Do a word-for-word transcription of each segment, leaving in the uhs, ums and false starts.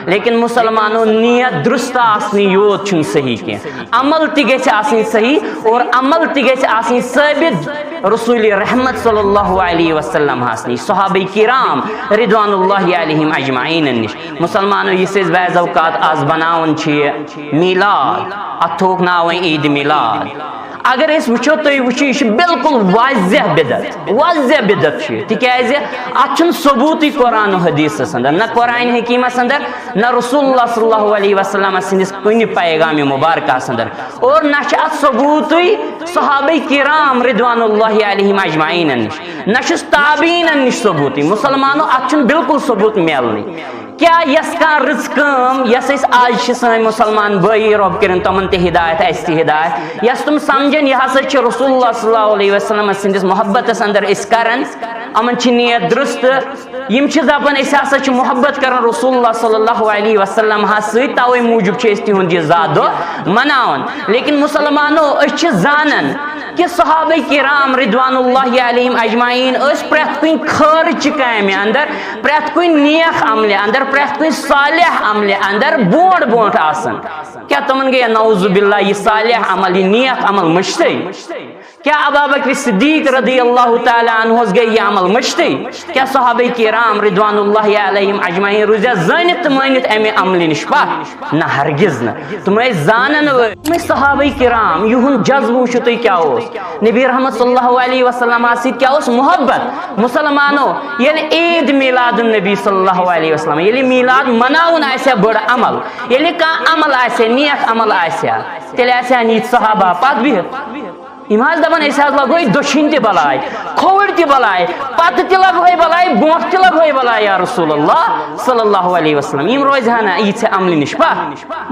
لیکن مسلمانو، نیت درست آسنی یوت چھُنہٕ صحیح کینٛہہ، عمل تہِ گژھِ آسٕنۍ صحیح اور عمل تہِ گژھِ آسٕنۍ ثٲبت رسول رحمت صلی اللہ علیہ وسلم ہس نِش، صحابہ کرام رضوان اللہ علیہم اجمعین نِش۔ مسلمانو، یُس أسۍ بعض اوقات آز بناوان چھِ یہِ میلاد، اتھ تھووُکھ ناو وۄنۍ عید میلاد۔ اگر أسۍ وٕچھو، تُہۍ وٕچھِو، یہِ چھُ بالکل واضح بدعت، واضح بدعت چھُ یہِ، تِکیازِ اتھ چھُنہٕ ثبوٗتٕے قرآن و حدیثس اندر، نہ قرآن حکیمس اندر، نہ رسول اللہ صلی اللہ علیہ وسلم سٕنٛدِس کُنہِ پیغام مبارکس اندر، اور نہ چھُ اتھ ثبوٗتٕے صحابہ کرام رضوان اللہ علیہم اجمعین نِش، نہ چھُس تابعین نِش ثبوٗتٕے۔ مسلمانو، اتھ چھُنہٕ بالکل ثبوٗت میلنٕے۔ کیٛاہ یۄس کانٛہہ رٕژ کٲم، یۄس أسۍ آز چھِ سٲنۍ مُسلمان بٲیی، رۄب کٔرِن تِمن تہِ ہدایت، اَسہِ تہِ ہدایت، یۄس تِم سمجھن یہِ ہسا چھِ رسول اللہ صلی اللہ علیہ وسلم سٕنٛدِس محبتس اندر أسۍ کران، یِمن چھِ نیت درست، یِم چھِ دپان أسۍ ہسا چھِ محبت کران رسول اللہ صلی اللہ علیہ وسلم ہس سۭتۍ، توے موٗجوٗب چھِ أسۍ تِہُنٛد یہِ زا دۄہ مناوان۔ لیکن مسلمانو، أسۍ چھِ زانان کہ صحابہ کرام رضوان اللہ علیہم اجمعین ٲسۍ پرٛٮ۪تھ کُنہِ خٲرٕچہِ کامہِ اندر، پرٛٮ۪تھ کُنہِ نیک عملہِ اندر، پرٛٮ۪تھ کُنہِ صالح عملہِ اندر برونٛٹھ برونٛٹھ آسان۔ کیٛاہ تِمن گٔیہ نعوذ باللہ یہِ صالح عمل، یہِ نیک عمل مٔشتٕے؟ کیٛاہ ابا بکر صدیق رضی اللہ تعالیٰ عنہس گٔے یہِ عمل مٔشتٕے؟ کیٛاہ صحابہ کرام رضوان اللہ علیہم اجمعین روٗزیا زٲنِتھ تہٕ مٲنِتھ امہِ عملہِ نِش پتھ؟ نہ، ہرگز نہٕ۔ تِم ٲسۍ زانن وٲلۍ۔ تِم ٲسۍ صحابہ کرام، یِہُنٛد جذبہٕ وٕچھِو تُہۍ کیٛاہ اوس۔ نبی رحمت صلی اللہ علیہ وسلم سۭتۍ کیٛاہ اوس محبت؟ مسلمانو، ییٚلہِ عید میلاد النبی صلی اللہ علیہ وسلم، ییٚلہِ میلاد مناوُن آسہِ ہا بٔڑ عمل، ییٚلہِ کانٛہہ عمل آسہِ ہا، نیک عمل آسہِ ہا، تیٚلہِ آسہِ ہن یِتھۍ صحابہ پتھ بِہِتھ۔ یِم حظ دپان، أسۍ حظ لگوے دٔچھِنۍ تہِ بلاے، کھووٕرۍ تہِ بلاے، پتہٕ تہِ لگوے بلاے، برونٛٹھ تہِ لگوے بلاے، یا رسول اللہ صلی اللہ علیہ وسلم۔ یِم روزِ ہا نہ یِژھِ عملہِ نِش پتھ۔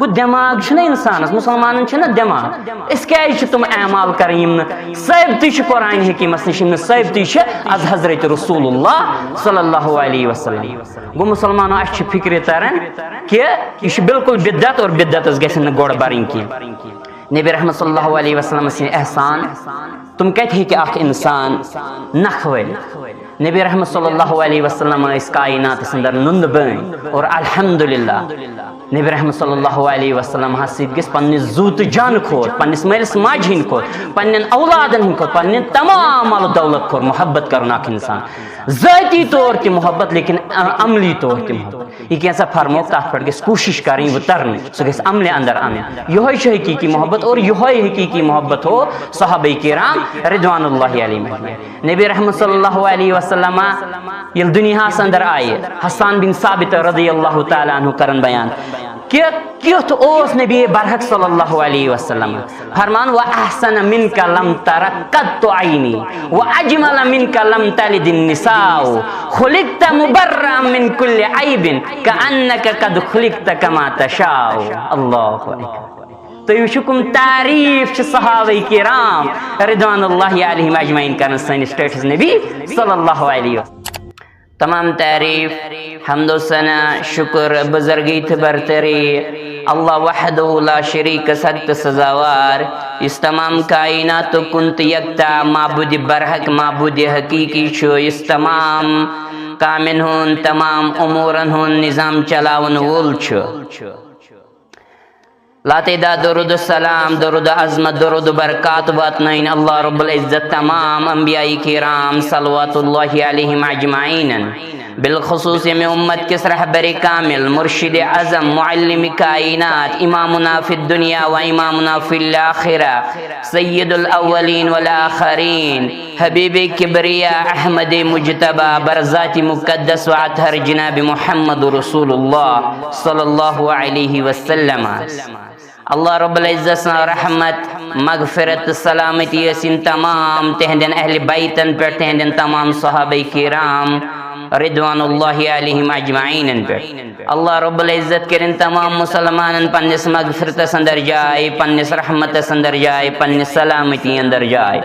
گوٚو، دٮ۪ماغ چھُنہ اِنسانس، مُسلمانن چھُنہ دٮ۪ماغ۔ أسۍ کیازِ چھِ تِم اعمال کران یِم نہٕ ثٲبتٕے چھِ قرآن حکیمس نِش، یِم نہٕ ثٲبتٕے چھِ از حضرت رسول اللہ صلی اللہ علیہ وسلم؟ گوٚو، مُسلمانو، اَسہِ چھِ فِکرِ تران کہِ یہِ چھُ بالکل بدعت اور بدعتس گژھِ نہٕ گۄڈٕ برٕنۍ کینٛہہ۔ نبی رحمت صلی اللہ علیہ وسلم سٕنٛدۍ احسان، تِم کتہِ ہیٚکہِ اکھ انسان نکھٕ وٲلِتھ؟ نبی رحمت صلی اللہ علیہ وسلم ٲسۍ کائناتس اندر نُنہٕ بٲنۍ، اور الحمدللہ نبی رحمت صلی اللہ علیہ وسلم ہس سۭتۍ گژھِ پننہِ زُو تہٕ جانہٕ کھۄتہٕ، پننِس مٲلِس ماجہِ ہٕنٛدِ کھۄتہٕ، پننٮ۪ن اولادن ہٕنٛدِ کھۄتہٕ، پننہِ تمام مال و دولت کھۄتہٕ محبت کرُن اکھ انسان۔ ذٲتی طور تہِ محبت، لیکن، آ، عملی طور تہِ محبت۔ یہِ کینٛژھا فرموکھ، تتھ پٮ۪ٹھ گژھِ کوٗشش کرٕنۍ وۄنۍ ترنٕچ، سُہ گژھِ عملہِ اندر انٕنۍ۔ یِہوٚے چھُ حقیقی محبت اور یِہوٚے حقیقی محبت ہو صحابہ کرام رضوان اللہ علیہم اجمعین۔ نبی رحمت صلی اللہ علیہ وسلم ییٚلہِ دُنیاہس اندر آیہِ، حسان بن ثابت رضی اللہ تعالیٰ عنہ کرن بیان کہ کیُتھ اوس نبی برحق صلی اللہ علیہ وسلم۔ فرمان، "وأحسن منك لم تر قط عيني، وأجمل منك لم تلد النساء، خلقت مبرأ من كل عيب، كأنك قد خلقت كما تشاء۔" اللہ اکبر۔ تُہۍ وٕچھِو، کٕم تعریٖف چھِ صحابہ کرام رضوان اللہ علیہم اجمعین کران سٲنِس ٹٲٹھِس نبی صلی اللہ علیہ وسلم۔ تمام تعریٖف، حمد و ثنا، شُکر، بُزرگی تہٕ برتری اللہ وحدہ لا شریک سخت سزاوار، یُس تمام کائناتُک کُن تہٕ یکتا معبود برحق، معبود حقیقی چھُ، یُس تمام کامٮ۪ن ہُنٛد، تمام امورن ہُنٛد نظام چلاون وول چھُ۔ لاتعداد درود و سلام، درود و عظمت، درود و برکات واتنٲیِن اللہ رب العزت تمام انبیاء کرام صلوات اللہ علیہم اجمعین، بالخصوص ییٚمہِ امت کِس رہبر کامل، مرشد اعظم، معلم کائنات، امامنا فی الدنیا و امامنا فی الاخرہ، سید الاولین والآخرین، حبیب کبریا احمد مجتبی، بر ذات مقدس و اطہر جناب محمد رسول اللہ صلی اللہ علیہ وسلم۔ اللہ رب العزت سٕنٛز رحمت، مغفرت تہٕ سلامتی ٲسِن تمام تِہنٛدٮ۪ن اہل بیتن پٮ۪ٹھ، تِہنٛدٮ۪ن تمام صحابہ کرام رضوان اللہ علیہم اجمعینن پٮ۪ٹھ۔ اللہ رب العزت کٔرِن تمام مسلمانن پننِس مغفرتس اندر جاے، پننِس رحمتس اندر جاے، پننِس سلامتی اندر جاے۔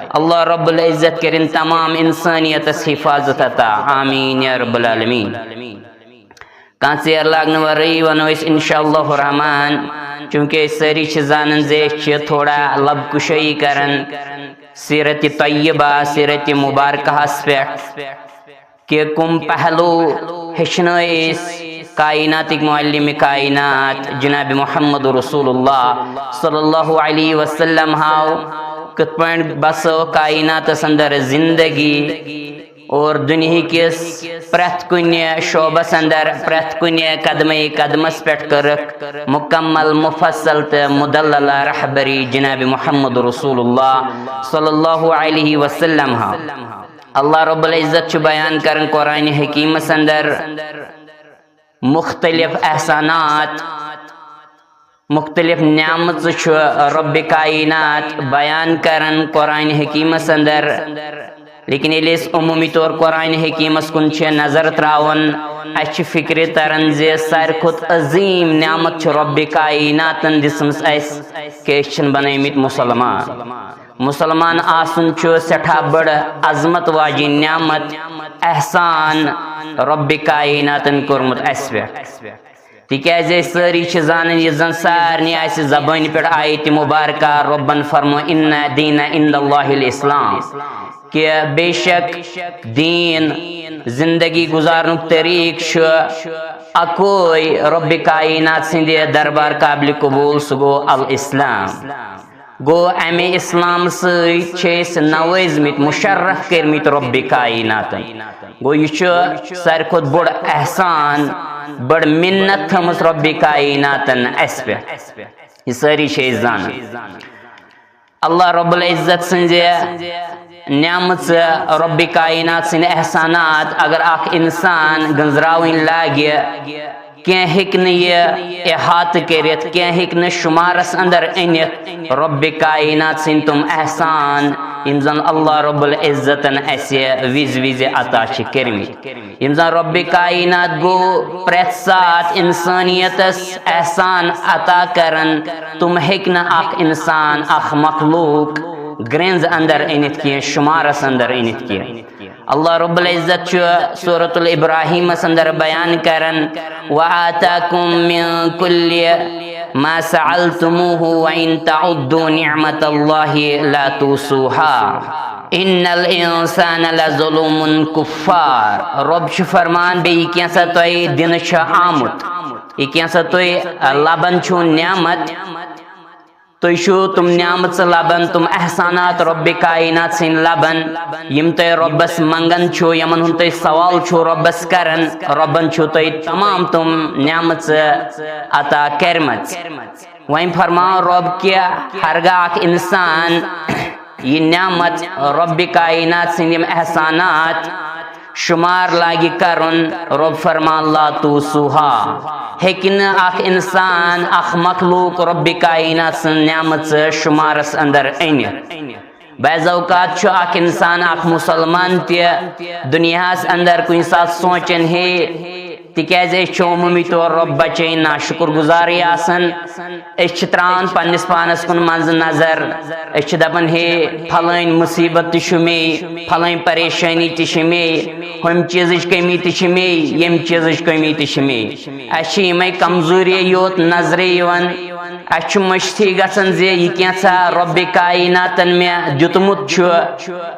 اللہ رب العزت کٔرِن تمام انسانیتس حفاظت عطا۔ آمین یا رب العالمین۔ کانٛہہ ژیر لاگنہٕ ورٲیی ونو أسۍ انشاءاللہ الرحمن، چونکہ أسۍ سٲری چھِ زانان زِ أسۍ چھِ تھوڑا لب کُشٲیی کران سیرت طیبہ، سیرت مبارکہس پٮ۪ٹھ۔ کہ کم پہلو ہیٚچھنٲے أسۍ، کائناتٕکۍ معلم کائنات جناب محمد رسول اللہ صلی اللہ علیہ وسلم ہاو کِتھ پٲٹھۍ بسٲو کائناتس اندر زندگی اور دُنیہٕ کِس پرٛٮ۪تھ کُنہِ شعبس اندر، پرٛٮ۪تھ کُنہِ قدمے قدمس پٮ۪ٹھ کٔرٕکھ مکمل، مفصل تہٕ مدللہ رہبری جناب محمد رسول اللہ صلی اللہ علیہ وسلم ہاو۔ اللہ رب العزت چھُ بیان کران قرآن حکیمس اندر مختلف احسانات، مختلف نعمژٕ چھُ رب کائنات بیان کران قرآن حکیمس اندر۔ لیکن ییٚلہِ أسۍ عموٗمی طور قرآن حکیمس کُن چھِ نظر تراوان، اسہِ چھِ فکرِ تران زِ ساروی کھۄتہٕ عظیٖم نعمت چھِ رب کائناتن دِژمٕژ اسہِ، کہِ أسۍ چھِنہٕ بنٲومٕتۍ مسلمان۔ مسلمان آسُن چھُ سٮ۪ٹھاہ بٔڑ عظمت واجیٚنۍ نعمت، احسان رب کائناتن کوٚرمُت اسہِ پٮ۪ٹھ۔ تِکیازِ أسۍ سٲری چھِ زانان، یُس زن سارنٕے آسہِ زبٲنہِ پٮ۪ٹھ آیت مبارکہ، رۄبن فرمو، "ان دین عند اللہ الاسلام"، کہِ بے شک دیٖن، زندگی گُزارنُک طریٖقہٕ چھُ اکوے رۄبِ کائنات سٕنٛدِ دربار قابلِ قبوٗل، سُہ گوٚو الاسلام۔ گوٚو، امہِ اسلام سۭتۍ چھِ أسۍ نوٲزمٕتۍ، مشرف کٔرمٕتۍ رۄبِ کائناتن۔ گوٚو، یہِ چھُ ساروی کھۄتہٕ بوٚڑ احسان، بٔڑ مِنت تھٲومٕژ رۄبِ کائناتن اسہِ پٮ۪ٹھ۔ یہِ سٲری چھِ أسۍ زانان۔ اللہ رب العزت سٕنٛزِ نعمژٕ، رۄبِ کائنات سٕنٛدِ احسانات، اگر اکھ انسان گٔنزراوٕنۍ لاگہِ، کینٛہہ ہیٚکہِ نہٕ یہِ احاطہٕ کٔرِتھ، کینٛہہ ہیٚکہِ نہٕ شُمارس اندر أنِتھ رۄبِ کائنات سٕنٛدۍ تِم احسان، یِم زن اللہ رب العزتن اسہِ وِزِ وِزِ عطا چھِ کٔرمٕتۍ۔ یِم زن رۄبِ کائنات گوٚو پرٛٮ۪تھ ساتہٕ انسٲنیتس احسان عطا کران، تِم ہیٚکہِ نہٕ اکھ انسان، اکھ مخلوق گرٛنٛز اندر أنِتھ کینٛہہ، شُمارس اندر أنِتھ کینٛہہ۔ اللہ رب العزت چھُ سورۃ الابراہیمس اندر بیان کران، "وآتاکم من کل ما سألتموہ وان تعدوا نعمت اللہ لا تحصوہا ان الانسان لظلوم کفار۔" رۄب چھُ فرمان، بیٚیہِ کینٛژھا تۄہہِ دِنہٕ چھُ آمُت، یہِ کینٛژھا تُہۍ لبان چھِو نعمت، تُہۍ چھِو تِم نعمژٕ لبان، تِم احسانات رۄبِ کائنات سٕنٛدۍ لبان، یِم تُہۍ رۄبس منگان چھِو، یِمن ہُنٛد تُہۍ سوال چھِو رۄبس کران، رۄبن چھِو تُہۍ تمام تِم نعمژٕ عطا کرِمژٕ۔ وۄنۍ فرماو رۄب کہِ ہرگاہ اکھ انسان یہِ نعمت رۄبِ کائنات سٕنٛدۍ یِم احسانات شُمار لاگہِ کرُن، رۄب فرمان، "لا تحصوہا"، ہیٚکہِ نہٕ اکھ انسان، اکھ مخلوق رۄبِ کائنات سٕنٛز نعمژٕ شُمارس اندر أنِتھ۔ بعض اوقات چھُ اکھ انسان، اکھ مسلمان تہِ دُنیاہس اندر کُنہِ ساتہٕ سونٛچان، ہے، تِکیازِ أسۍ چھِ عموٗمی طور رۄب بچٲوِن ناشُکُر گُزارٕے آسان۔ أسۍ چھِ ترٛاوان پننِس پانس کُن منٛزٕ نظر۔ أسۍ چھِ دپان، ہے، پھلٲنۍ مُصیبت تہِ چھُ مے، پھلٲنۍ پریشٲنی تہِ چھِ مے، ہُمہِ چیٖزٕچ کٔمی تہِ چھِ مے، ییٚمہِ چیٖزٕچ کٔمی تہِ چھِ مے۔ اَسہِ چھِ یِمے کمزوٗری یوت نظرِ یِوان۔ اَسہِ چھُ مٔشتھٕے گژھان زِ یہِ کینٛژھا رۄبِ کائناتن مےٚ دیُتمُت چھُ،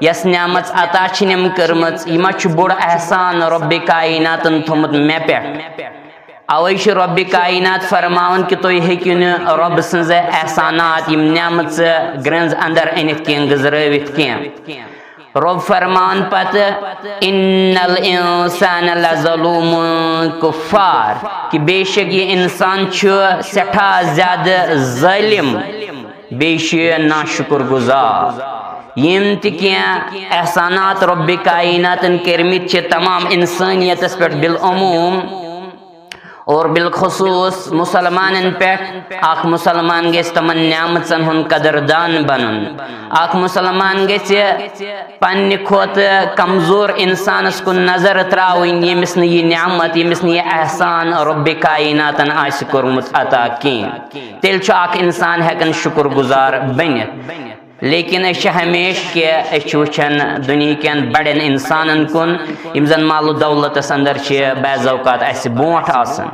یۄس نعمژ عطا چھِ نِم کٔرمٕژ، یہِ ما چھُ بوٚڑ احسان رۄبِ کائناتن تھوٚمُت مےٚ پٮ۪ٹھ؟ اوے چھُ رۄبِ کائنات فرماوان کہِ تُہۍ ہیٚکِو نہٕ رۄب سٕنٛز احسانات، یِم نعمژٕ گرٛنٛز اندر أنِتھ کینٛہہ، گٔنزرٲوِتھ کینٛہہ۔ رۄب فرمان پتہٕ، "ان الانسان لظلوم کفار"، کہِ بے شک یہِ انسان چھُ سٮ۪ٹھاہ زیادٕ ظٲلِم، بیٚیہِ چھُ یہِ ناشُکُر گُزار۔ یِم تہِ کینٛہہ احسانات رۄبِ کائناتن کٔرمٕتۍ چھِ تمام انسٲنیتس پٮ۪ٹھ بالعموم، اور بالخصوص مسلمانن پٮ۪ٹھ، اکھ مسلمان گژھِ تِمن نعمژن ہُنٛد قدردان بنُن۔ اکھ مسلمان گژھِ پننہِ کھۄتہٕ کمزور انسانس کُن نظر تراوٕنۍ، ییٚمِس نہٕ یہِ نعمت، ییٚمِس نہٕ یہِ احسان رۄبِ کائناتن آسہِ کوٚرمُت عطا کینٛہہ۔ تیٚلہِ چھُ اکھ انسان ہٮ۪کان شُکُر گُزار بٔنِتھ۔ لیکن أسۍ چھِ ہمیشہِ کہِ أسۍ چھِ وٕچھان دُنیہٕ کٮ۪ن بڑٮ۪ن انسانن کُن، یِم زن مال و دولتس اندر چھِ بعض اوقات اسہِ برونٛٹھ آسان۔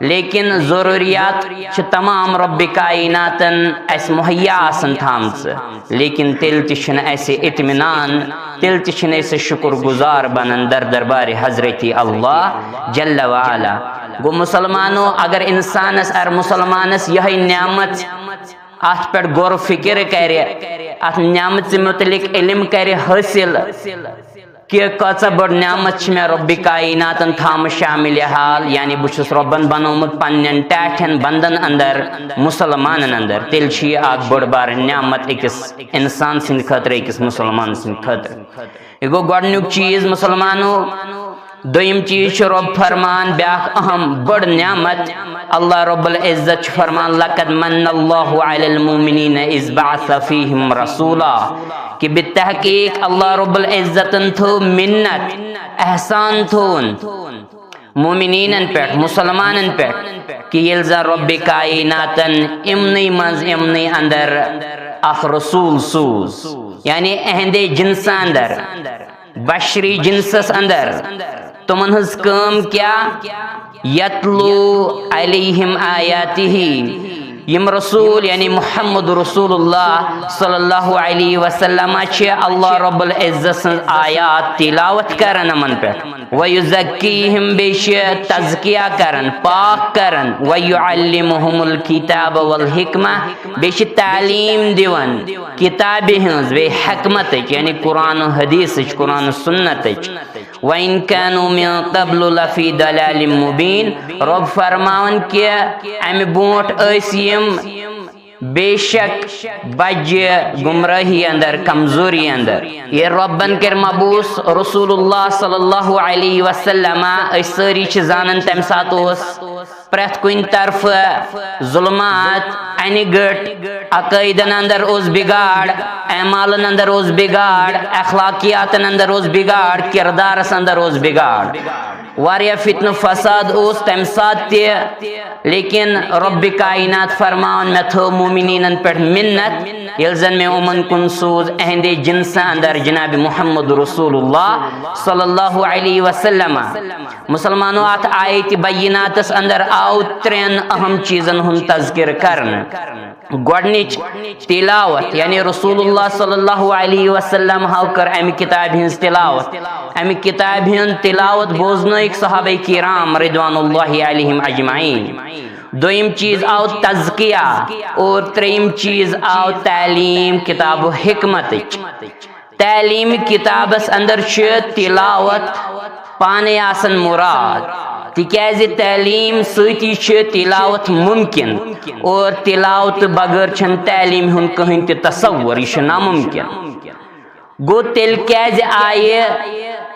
لیکن ضروریات چھِ تمام رب کائناتن اسہِ مہیا آسان تھامژٕ، لیکن تیٚلہِ تہِ چھُنہٕ اسہِ اطمینان، تیٚلہِ تہِ چھِنہٕ أسۍ شُکر گُزار بنان در دربارِ حضرت اللہ جل وعلا۔ گوٚو مسلمانو، اگر انسانس، اگر مسلمانس یِہے نعمت، اتھ پٮ۪ٹھ غور و فکر کرِ، اتھ نعمژِ متعلق علم کرِ حٲصِل، کہِ کۭژاہ بٔڑ نعمت چھِ مےٚ رۄبِ کائناتن تھٲومٕژ شاملِ حال، یعنی بہٕ چھُس رۄبن بنومُت پننٮ۪ن ٹاٹھٮ۪ن بندن اندر، مسلمانن اندر، تیٚلہِ چھِ یہِ اکھ بٔڑ بار نعمت أکِس انسان سٕنٛدِ خٲطرٕ، أکِس مسلمان سٕنٛدِ خٲطرٕ۔ یہِ گوٚو گۄڈٕنیُک چیٖز مسلمانو۔ دوٚیِم چیٖز چھُ رۄب فرمان، بیٛاکھ اہم بٔڑ نعمت۔ اللہ رب العزت چھُ فرمان، "لقد من اللہ علی المؤمنین اذ بعث فیہم رسولا"، کہِ بتحقیق اللہ رب العزتن تھٲو منت، احسان تھوون مومنینن پٮ۪ٹھ، مسلمانن پٮ۪ٹھ، کہِ ییٚلہِ زن رۄبِ کائناتن یِمنٕے منٛز، یِمنٕے اندر اکھ رسول سوٗز، یعنی اہندِ جنسہٕ اندر، بشری جنسس اندر۔ تِمن ہٕنٛز کٲم کیٛاہ؟ "یتلو علیہم آیاتہ"، یِم رسول یعنی محمد رسول اللہ صلی اللہ علیہ وسلم چھِ اللہ رب العزت سٕنٛز آیات تلاوت کران یِمن پٮ۪ٹھ۔ "ویزکیہم"، بیٚیہِ چھِ تزکیہ کران، پاک کران۔ "ویعلمہم الکتاب والحکمہ"، بیٚیہِ چھِ تعلیٖم دِوان کتابہِ ہٕنٛز، بیٚیہِ حکمتٕچ، یعنی قرآن و حدیثٕچ، قرآن و سنتٕچ۔ "وَإِن كَانُوا مِن قَبْلُ لَفِي ضَلَالٍ مُّبِينٍ"، رۄب فرماوان کہِ امہِ برونٹھ ٲسۍ یِم بے شک بجہِ گمراہی اندر، کمزوری اندر۔ ییٚلہِ رۄبن کٔرۍ مبعوث رسول اللہ صلی اللہ علیہ وسلم، أسۍ سٲری چھِ زانان تمہِ ساتہٕ اوس پرٛٮ۪تھ کُنہِ طرفہٕ ظلمات، انہِ گٔٹ، عقٲیدن اندر اوس بگاڑ، اعمالن اندر اوس بگاڑ، اخلاقیاتن اندر اوس بگاڑ، کردارس اندر اوس بگاڑ۔ واریاہ فتنہٕ فساد اوس تمہِ ساتہٕ تہِ، لیکن رۄبِ کائنات فرماوان، مےٚ تھٲو مومنینن پٮ۪ٹھ منت، ییٚلہِ زن مےٚ یِمن کُن سوٗز اہندِ جنسہٕ اندر جناب محمد رسول اللہ صلی اللہ علیہ وسلم۔ مسلمانو، اتھ آیتِ بیناتس اندر آو ترٛٮ۪ن اہم چیٖزن ہُنٛد تذکرٕ کرنہٕ۔ گۄڈنِچ تلاوت، یعنی رسول اللہ صلی اللہ علیہ وسلم ہاو کٔر امہِ کتابہِ ہٕنٛز تلاوت۔ امہِ کتابہِ ہٕنٛز تلاوت بوزنٲیِکھ صحابہ کرام رضوان اللہ علیہم اجمعین۔ دوٚیِم چیٖز آو تزکیہ اور ترٛیٚیِم چیٖز آو تعلیٖم کتاب و حکمتٕچ۔ تعلیٖم کتابس اندر چھِ تلاوت پانے آسان مراد، تِکیازِ تعلیٖم سۭتی چھِ تلاوت ممکن، اور تلاوت بغٲر چھنہٕ تعلیٖم ہُنٛد کٕہٕنۍ تہِ تصور، یہِ چھُ ناممکن۔ گوٚو تیٚلہِ کیازِ آیہِ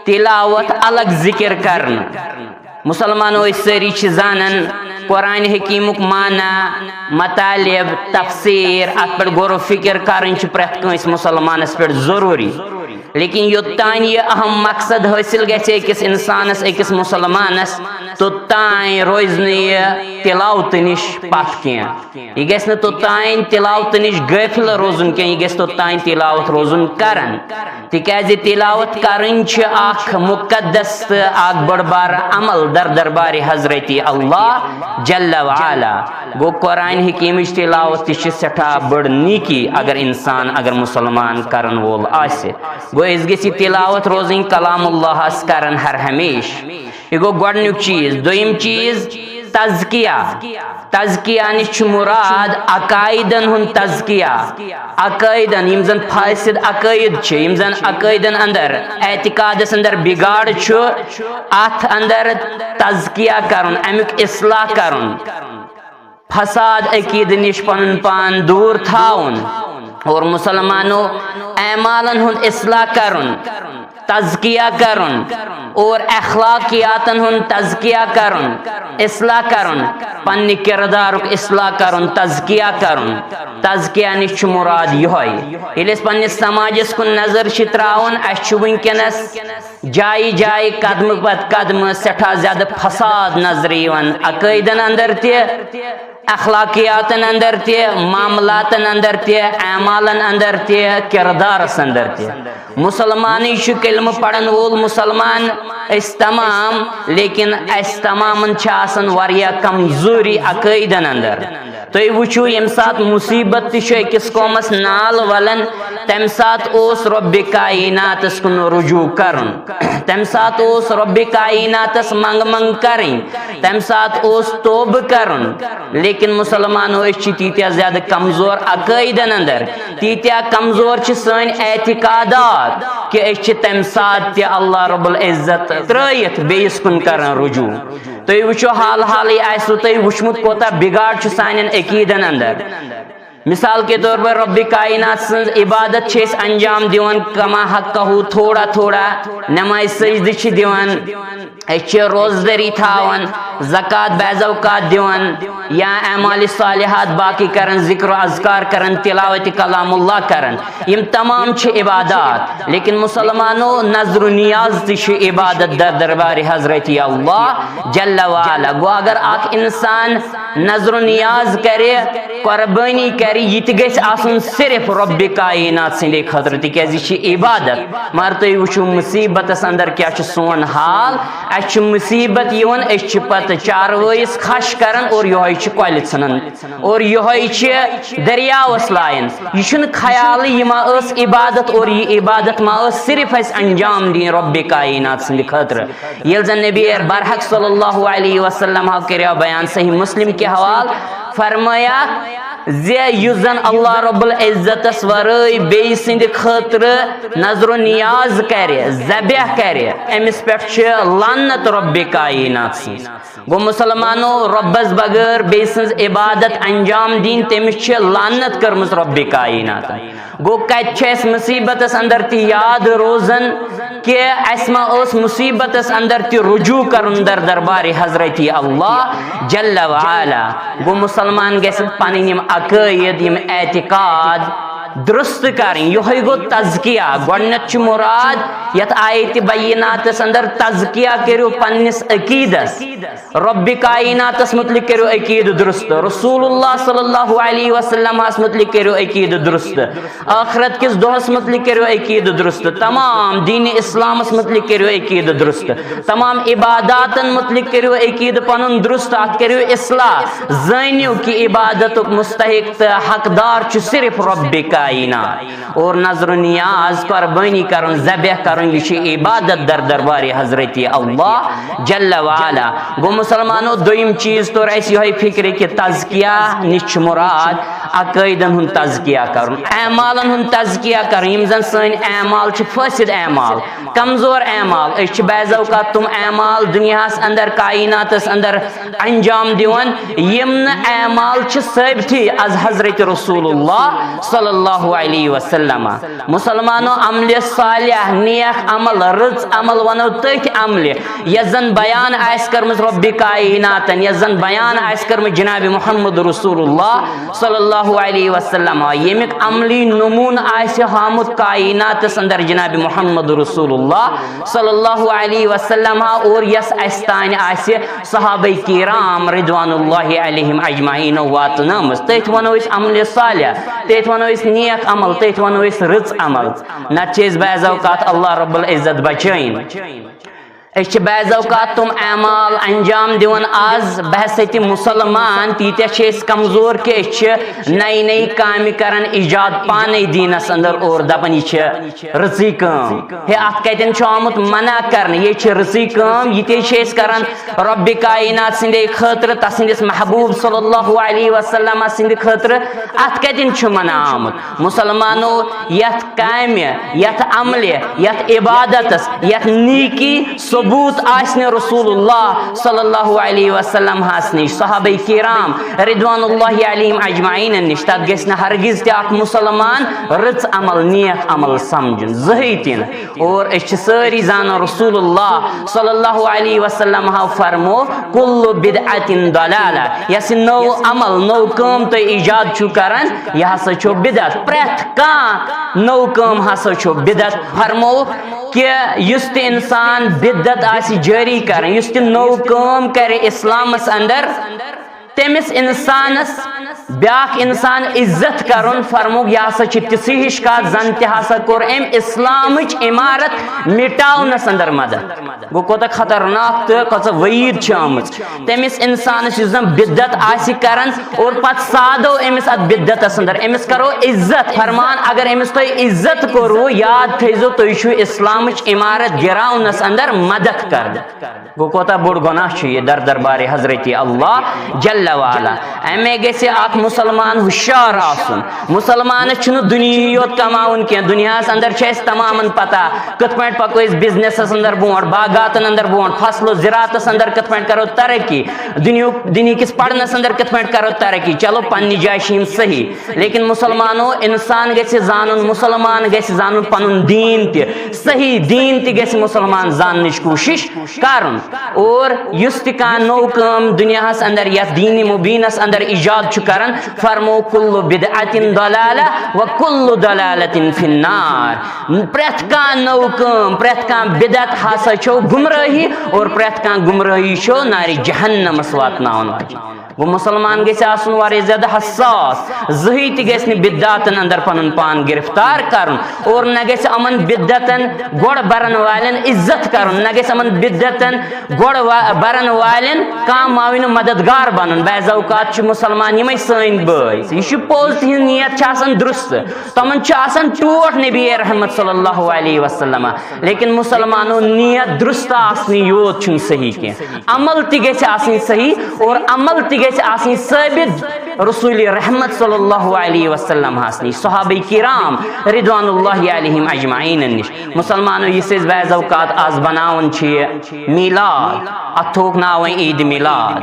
تلاوت الگ ذکر کرنہٕ؟ مسلمانو، أسۍ سٲری چھِ زانان قرآن حکیمُک معنی، مطالب، تفسیر، اتھ پٮ۪ٹھ غور و فکر کرٕنۍ چھِ پرٛٮ۪تھ کٲنٛسہِ مسلمانس پٮ۪ٹھ ضروٗری۔ لیکن یوٚتام یہِ اہم مقصد حٲصِل گژھِ أکِس انسانس، أکِس مسلمانس، توٚتام روزِ نہٕ یہِ تلاوتہٕ نِش پتھ کینٛہہ۔ یہِ گژھِ نہٕ توٚتام تلاوتہٕ نِش غٲفِل روزُن کینٛہہ، یہِ گژھِ توٚتام تلاوت روزُن کران۔ تِکیازِ تلاوت کرٕنۍ چھِ اکھ مقدس تہٕ اکھ بٔڑ بار عمل در دربارِ حضرت اللہ جل وعلا۔ گوٚو قرآن حکیمٕچ تلاوت تہِ چھِ سٮ۪ٹھاہ بٔڑ نیکی، اگر انسان، اگر مسلمان کرن وول آسہِ۔ گوٚو أسۍ گژھِ یہِ تلاوت روزٕنۍ کلام اللہس کرن ہر ہمیشہٕ۔ یہِ گوٚو گۄڈنیُک چیٖز۔ دوٚیِم چیٖز، تزکیہ۔ تزکیہ نِش چھُ مراد عقائدن ہُنٛد تزکیہ۔ عقائدن، یِم زن فاسد عقائد چھِ، یِم زن عقائدن اندر، اعتقادس اندر بگاڑ چھُ، اتھ اندر تزکیہ کرُن، امیُک اصلاح کرُن۔ فساد عقیدٕ نِش پنُن پان دوٗر تھاوُن۔ اور مسلمانو، اعمالن ہُنٛد اصلاح کرُن، تزکیہ کرُن اور اخلاقیاتن ہُنٛد تزکیہ کرُن، اصلاح کرُن، پننہِ کردارُک اصلاح کرُن، تزکیہ کرُن۔ تزکیہ نِش چھُ مراد یِہوٚے۔ ییٚلہِ أسۍ پننِس سماجس کُن نظر چھِ تراوان، اسہِ چھُ وٕنکیٚنس جایہِ جایہِ قدمہٕ پتہٕ قدمہٕ سٮ۪ٹھاہ زیادٕ فساد نظرِ یِوان، عقٲیدن اندر تہِ، اخلاقیاتن اندر تہِ، معاملاتن اندر تہِ، اعمالن اندر تہِ، کردارس اندر تہِ۔ مسلمانٕے چھُ کلمہٕ پرن وول مسلمان، أسۍ تمام، لیکن اسہِ تمامن چھِ آسان واریاہ کمزوری عقٲیدن اندر۔ تُہۍ وٕچھِو، ییٚمہِ ساتہٕ مُصیٖبت تہِ چھُ أکِس قومس نال ولان، تمہِ ساتہٕ اوس رۄبِ کایناتس کُن رجوع کرُن، تمہِ ساتہٕ اوس رۄبِ کایناتس منٛگہٕ منٛگہٕ کرٕنۍ، تمہِ ساتہٕ اوس توبہٕ کرُن۔ لیکن مسلمانو، أسۍ چھِ تیٖتیٛاہ زیادٕ کمزور عقٲیدن اندر، تیٖتیٛاہ کمزور چھِ سٲنۍ اعتقادات، کہِ أسۍ چھِ تمہِ ساتہٕ تہِ اللہ رب العزت ترٲیِتھ بیٚیِس کُن کران رجوع۔ تُہۍ وٕچھِو، حال حالٕے آسِوٕ تۄہہِ وٕچھمُت، کوٗتاہ بِگاڑ چھُ سانٮ۪ن عقیٖدن اندر۔ مثال کے طور پر، رۄبِ کاینات سٕنٛز عبادت چھِ أسۍ انجام دِوان کما حقہ، تھوڑا تھوڑا، نمازِ سجدٕ چھِ دِوان، أسۍ چھِ روزدٔری تھاوان، زکوٰۃ بعض اوقات دِوان، یا اعمال صالحات باقی کران، ذکر و اذکار کران، تلاوت کلام اللہ کران۔ یِم تمام چھِ عبادات، لیکن مسلمانو، نذر و نیاز تہِ چھِ عبادت در دربارِ حضرتِ اللہ جل و علا۔ گوٚو، اگر اکھ انسان نذر و نیاز کرِ، قربٲنی کرِ، یہِ تہِ گژھِ آسُن صرف رۄبِ کاینات سٕنٛدِ خٲطرٕ، تِکیازِ یہِ چھِ عبادت۔ مگر تُہۍ وٕچھِو، مُصیٖبتس اندر کیٛاہ چھُ سون حال۔ اسہِ چھِ مُصیٖبت یِوان، أسۍ چھِ پتہٕ چاروٲیِس خش کران اور یِہوٚے چھِ کۄلہِ ژھٕنان اور یِہوٚے چھِ دٔریاوس لایان۔ یہِ چھُنہٕ خیالٕے، یہِ ما ٲس عبادت اور یہِ عبادت ما ٲس صرف اسہِ انجام دِنۍ رۄبِ کاینات سٕنٛدِ خٲطرٕ۔ ییٚلہِ زن نبی برحق صلی اللہ علیہ وسلم ہاو کریو بیان صحیح مسلم کہِ حوالہٕ، فرمایا زِ یُس زن اللہ رب العزتس ورٲے بیٚیہِ سٕنٛدِ خٲطرٕ نذر و نیاز کرِ، ذبح کرِ، أمِس پٮ۪ٹھ چھِ لعنت رۄبِ کاینات سٕنٛز۔ گوٚو مسلمانو، رۄبس بغٲر بیٚیہِ سٕنٛز عبادت انجام دِنۍ، تٔمِس چھِ لعنت کٔرمٕژ رۄبِ کایناتن۔ گوٚو، کتہِ چھِ اسہِ مُصیٖبتس اندر تہِ یاد روزان کہِ اسہِ ما ٲس مُصیٖبتس اندر تہِ رجوع کرُن در دربارِ حضرتِ اللہ جل و علا؟ گوٚو، مسلمان گژھِ پنٕنۍ یِم عقٲیِد، یِم اعتقاد درست کرٕنۍ۔ یِہوٚے گوٚو تزکیہ۔ گۄڈٕنٮ۪تھ چھُ مُراد یتھ آیتِ بیناتس اندر، تزکیہ کٔرِو پننِس عقیٖدس۔ رۄبِ کایناتس مُتعلق کٔرِو عقیٖدٕ درست، رسول اللہ صلی اللہ علیہ وسلمس مُتعلق کٔرِو عقیٖدٕ درست، ٲخرت کِس دۄہس مُتعلق کٔرِو عقیٖدٕ درست، تمام دیٖنِ اسلامس مُتعلق کٔرِو عقیٖدٕ درست، تمام عباداتن مُتعلق کٔرِو عقیٖدٕ پنُن درست، اتھ کٔرِو اصلاح۔ زٲنِو کہِ عبادتُک مستحق تہٕ حقدار چھُ صرف رۄبِ کاینات۔ اور نذر و نیاز، قربٲنی کرُن، ذبح کرُن، یہِ چھِ عبادت در دربارِ حضرتِ اللہ جل و علا۔ گوٚو مسلمانو، دوٚیِم چیٖز توٚر اَسہِ یِہوٚے فِکرِ کہِ تزکیہ نِش چھُ مُراد عقٲیدن ہُنٛد تزکیہ کرُن، اعمالن ہُنٛد تزکیہ کرُن، یِم زن سٲنۍ اعمال چھِ فٲسد اعمال، کمزور اعمال۔ أسۍ چھِ بعض اوقات تِم اعمال دُنیاہس اندر، کائناتس اندر انجام دِوان، یِم نہٕ اعمال چھِ ثٲبتٕے از حضرت رسول اللہ صلی اللہ علیہ وسلم۔ مسلمانو، عملِ صالح، نیک عمل، رٕژ عمل ونو تٔتھۍ عملہِ، یۄس زن بیان آسہِ کٔرمٕژ رۄبِ کائناتن، یۄس زن بیان آسہِ کٔرمٕژ جناب محمد رسول اللہ صلی اللہ علیہ وسلم، ییٚمیُک عملی نموٗنہٕ آسہِ ہاومُت کائناتس اندر جناب محمد رسول اللہ صلی اللہ علیہ وسلم، اور یۄس اسہِ تانۍ آسہِ صحابہ کرام رضوان اللہ علیہم اجمعین واتنٲمٕژ۔ تٔتھۍ ونو أسۍ عملِ صالح، تٔتھۍ ونو أسۍ نیک عمل، تٔتھۍ ونو أسۍ رٕژ عمل۔ نتہٕ چھِ أسۍ بعض اوقات اللہ رب العزت بچٲیِن۔ أسۍ چھِ بعض اوقات تِم اعمال انجام دِوان از بحیثیت مسلمان، تیٖتیٛاہ چھِ أسۍ کمزور کہِ أسۍ چھِ نَیہِ نَیہِ کامہِ کران ایجاد پانے دیٖنس اندر اور دپان، یہِ چھِ رٕژٕے کٲم۔ ہے، اتھ کتٮ۪ن چھُ آمُت منع کرنہٕ؟ یہِ چھِ رٕژٕے کٲم، یہِ تہِ چھِ أسۍ کران رۄبِ کائنات سٕنٛدے خٲطرٕ، تسٕنٛدِس محبوب صلی اللہ علیہ وسلم سٕنٛدِ خٲطرٕ۔ اتھ کتٮ۪ن چھُ منع آمُت؟ مسلمانو، یتھ کامہِ، یتھ عملہِ، یتھ عبادتس، یتھ نیکی ثبوت آسہِ نہٕ رسول اللہ صلی اللہ علیہ وسلم ہس نِش، صحابہ کرام رضوان اللہ علیہم اجمعین نِش، تتھ گژھِ نہٕ ہرگز تہِ اکھ مسلمان رٕژ عمل، نیک عمل سمجھُن، زٕہٕے تہِ نہٕ۔ اور أسۍ چھِ سٲری زانان، رسول اللہ صلی اللہ علیہ وسلم ہاو فرمو، "کل بدعت ضلالہ"، یۄس یہِ نٔو عمل، نٔو کٲم تُہۍ ایجاد چھِو کران، یہِ ہسا چھُ بدعت۔ پرٛٮ۪تھ کانٛہہ نٔو کٲم ہسا چھُ بدعت۔ فرمو کہِ یُس تہِ انسان بدعت آسہِ جٲری کران، یُس تہِ نٔو کٲم کرِ اسلامس اندر، تٔمِس اِنسانَس بیٛاکھ اِنسان عزت کَرُن، فرمووُکھ، یہِ ہسا چھِ تِژھٕے ہِش کَتھ، زَن تہِ ہسا کوٚر أمۍ اِسلامٕچ عمارت مِٹاونَس اندر مدد۔ گوٚو، کوٗتاہ خطرناک تہٕ کۭژاہ وعیٖد چھِ آمٕژ تٔمِس اِنسانَس، یُس زَن بدعت آسہِ کران اور پَتہٕ سادو أمِس اَتھ بدعتَس اندر، أمِس کرو عزت۔ فرمان، اگر أمِس تۄہہِ عزت کوٚروٕ، یاد تھٲیزیو، تُہۍ چھِو اِسلامٕچ عمارت گِراونَس اندر مدد کران۔ گوٚو، کوٗتاہ بوٚڑ گۄناہ چھُ یہِ در دربارِ حضرت اللہ جل وعلا۔ اَمے گژھِ اکھ مُسلمان ہُشار آسُن۔ مُسلمانَس چھُنہٕ دُنیاہٕے یوت کماوُن کینٛہہ، دُنیاہَس اندر چھِ اَسہِ تمامَن پتہ کِتھ پٲٹھۍ پکو أسۍ بزنسَس اندر برونٛٹھ، باغاتَن اندر برونٛٹھ، فصل و زراعتَس اندر کِتھ پٲٹھۍ کرو ترقی، دُنیہُک، دُنیہٕکِس پرنَس اندر کِتھ پٲٹھۍ کرو ترقی۔ چلو، پننہِ جایہِ چھِ یِم صحیح، لیکن مُسلمانو، اِنسان گژھِ زانُن، مُسلمان گژھِ زانُن پنُن دیٖن تہِ، صحیح دیٖن تہِ گژھِ مُسلمان زاننٕچ کوٗشِش کرُن۔ اور یُس تہِ کانٛہہ نوٚو کٲم دُنیاہَس اندر یَتھ دیٖنِ مُبیٖنَس اندر ایجاد چھُ کران، فرمو، "کُلُّ بِدعَةٍ ضَلَالَةٌ وَکُلُّ ضَلَالَةٍ فِی النَّارِ۔" پرٛٮ۪تھ کانٛہہ نٔو کٲم، پرٛٮ۪تھ کانٛہہ بدعت ہسا چھو گمرٲہی، اور پرٛٮ۪تھ کانٛہہ گمرٲہی چھو نارِ جہنمس واتناون واجیٚنۍ۔ گوٚو، مُسلمان گژھِ آسُن واریاہ زیادٕ حساس، زٕہٕے تہِ گژھِ نہٕ بدعاتن اندر پنُن پان گرفتار کرُن، اور نہ گژھِ یِمن بدعتن گۄڈ برن والٮ۪ن عزت کرُن، نہ گژھِ یِمن بدعتن گۄڈ وا-، برن والٮ۪ن کانٛہہ معاون و مددگار بنُن۔ بعض اوقات چھِ مُسلمان یِمے سٲنۍ بٲے، یہِ چھُ پوٚز، تِہنٛز نیت چھِ آسان درست، تِمن چھُ آسان ٹوٹھ نبی رحمت صلی اللہ علیہ وسلم۔ لیکن مُسلمانو، نیت درست آسنٕے یوت چھُنہٕ صحیح کینٛہہ، عمل تہِ گژھِ آسٕنۍ صحیح، اور عمل تہِ گژھِ آسٕنۍ ثٲبت رسول رحمت صلی اللہ علیہ وسلم ہس نِش، صحابہ کرام رضوان اللہ علیہم اجمعین نِش۔ مُسلمانو، یُس أسۍ بعض اوقات آز بناوان چھِ یہِ میلاد، اتھ تھووُکھ ناو وۄنۍ عید میلاد۔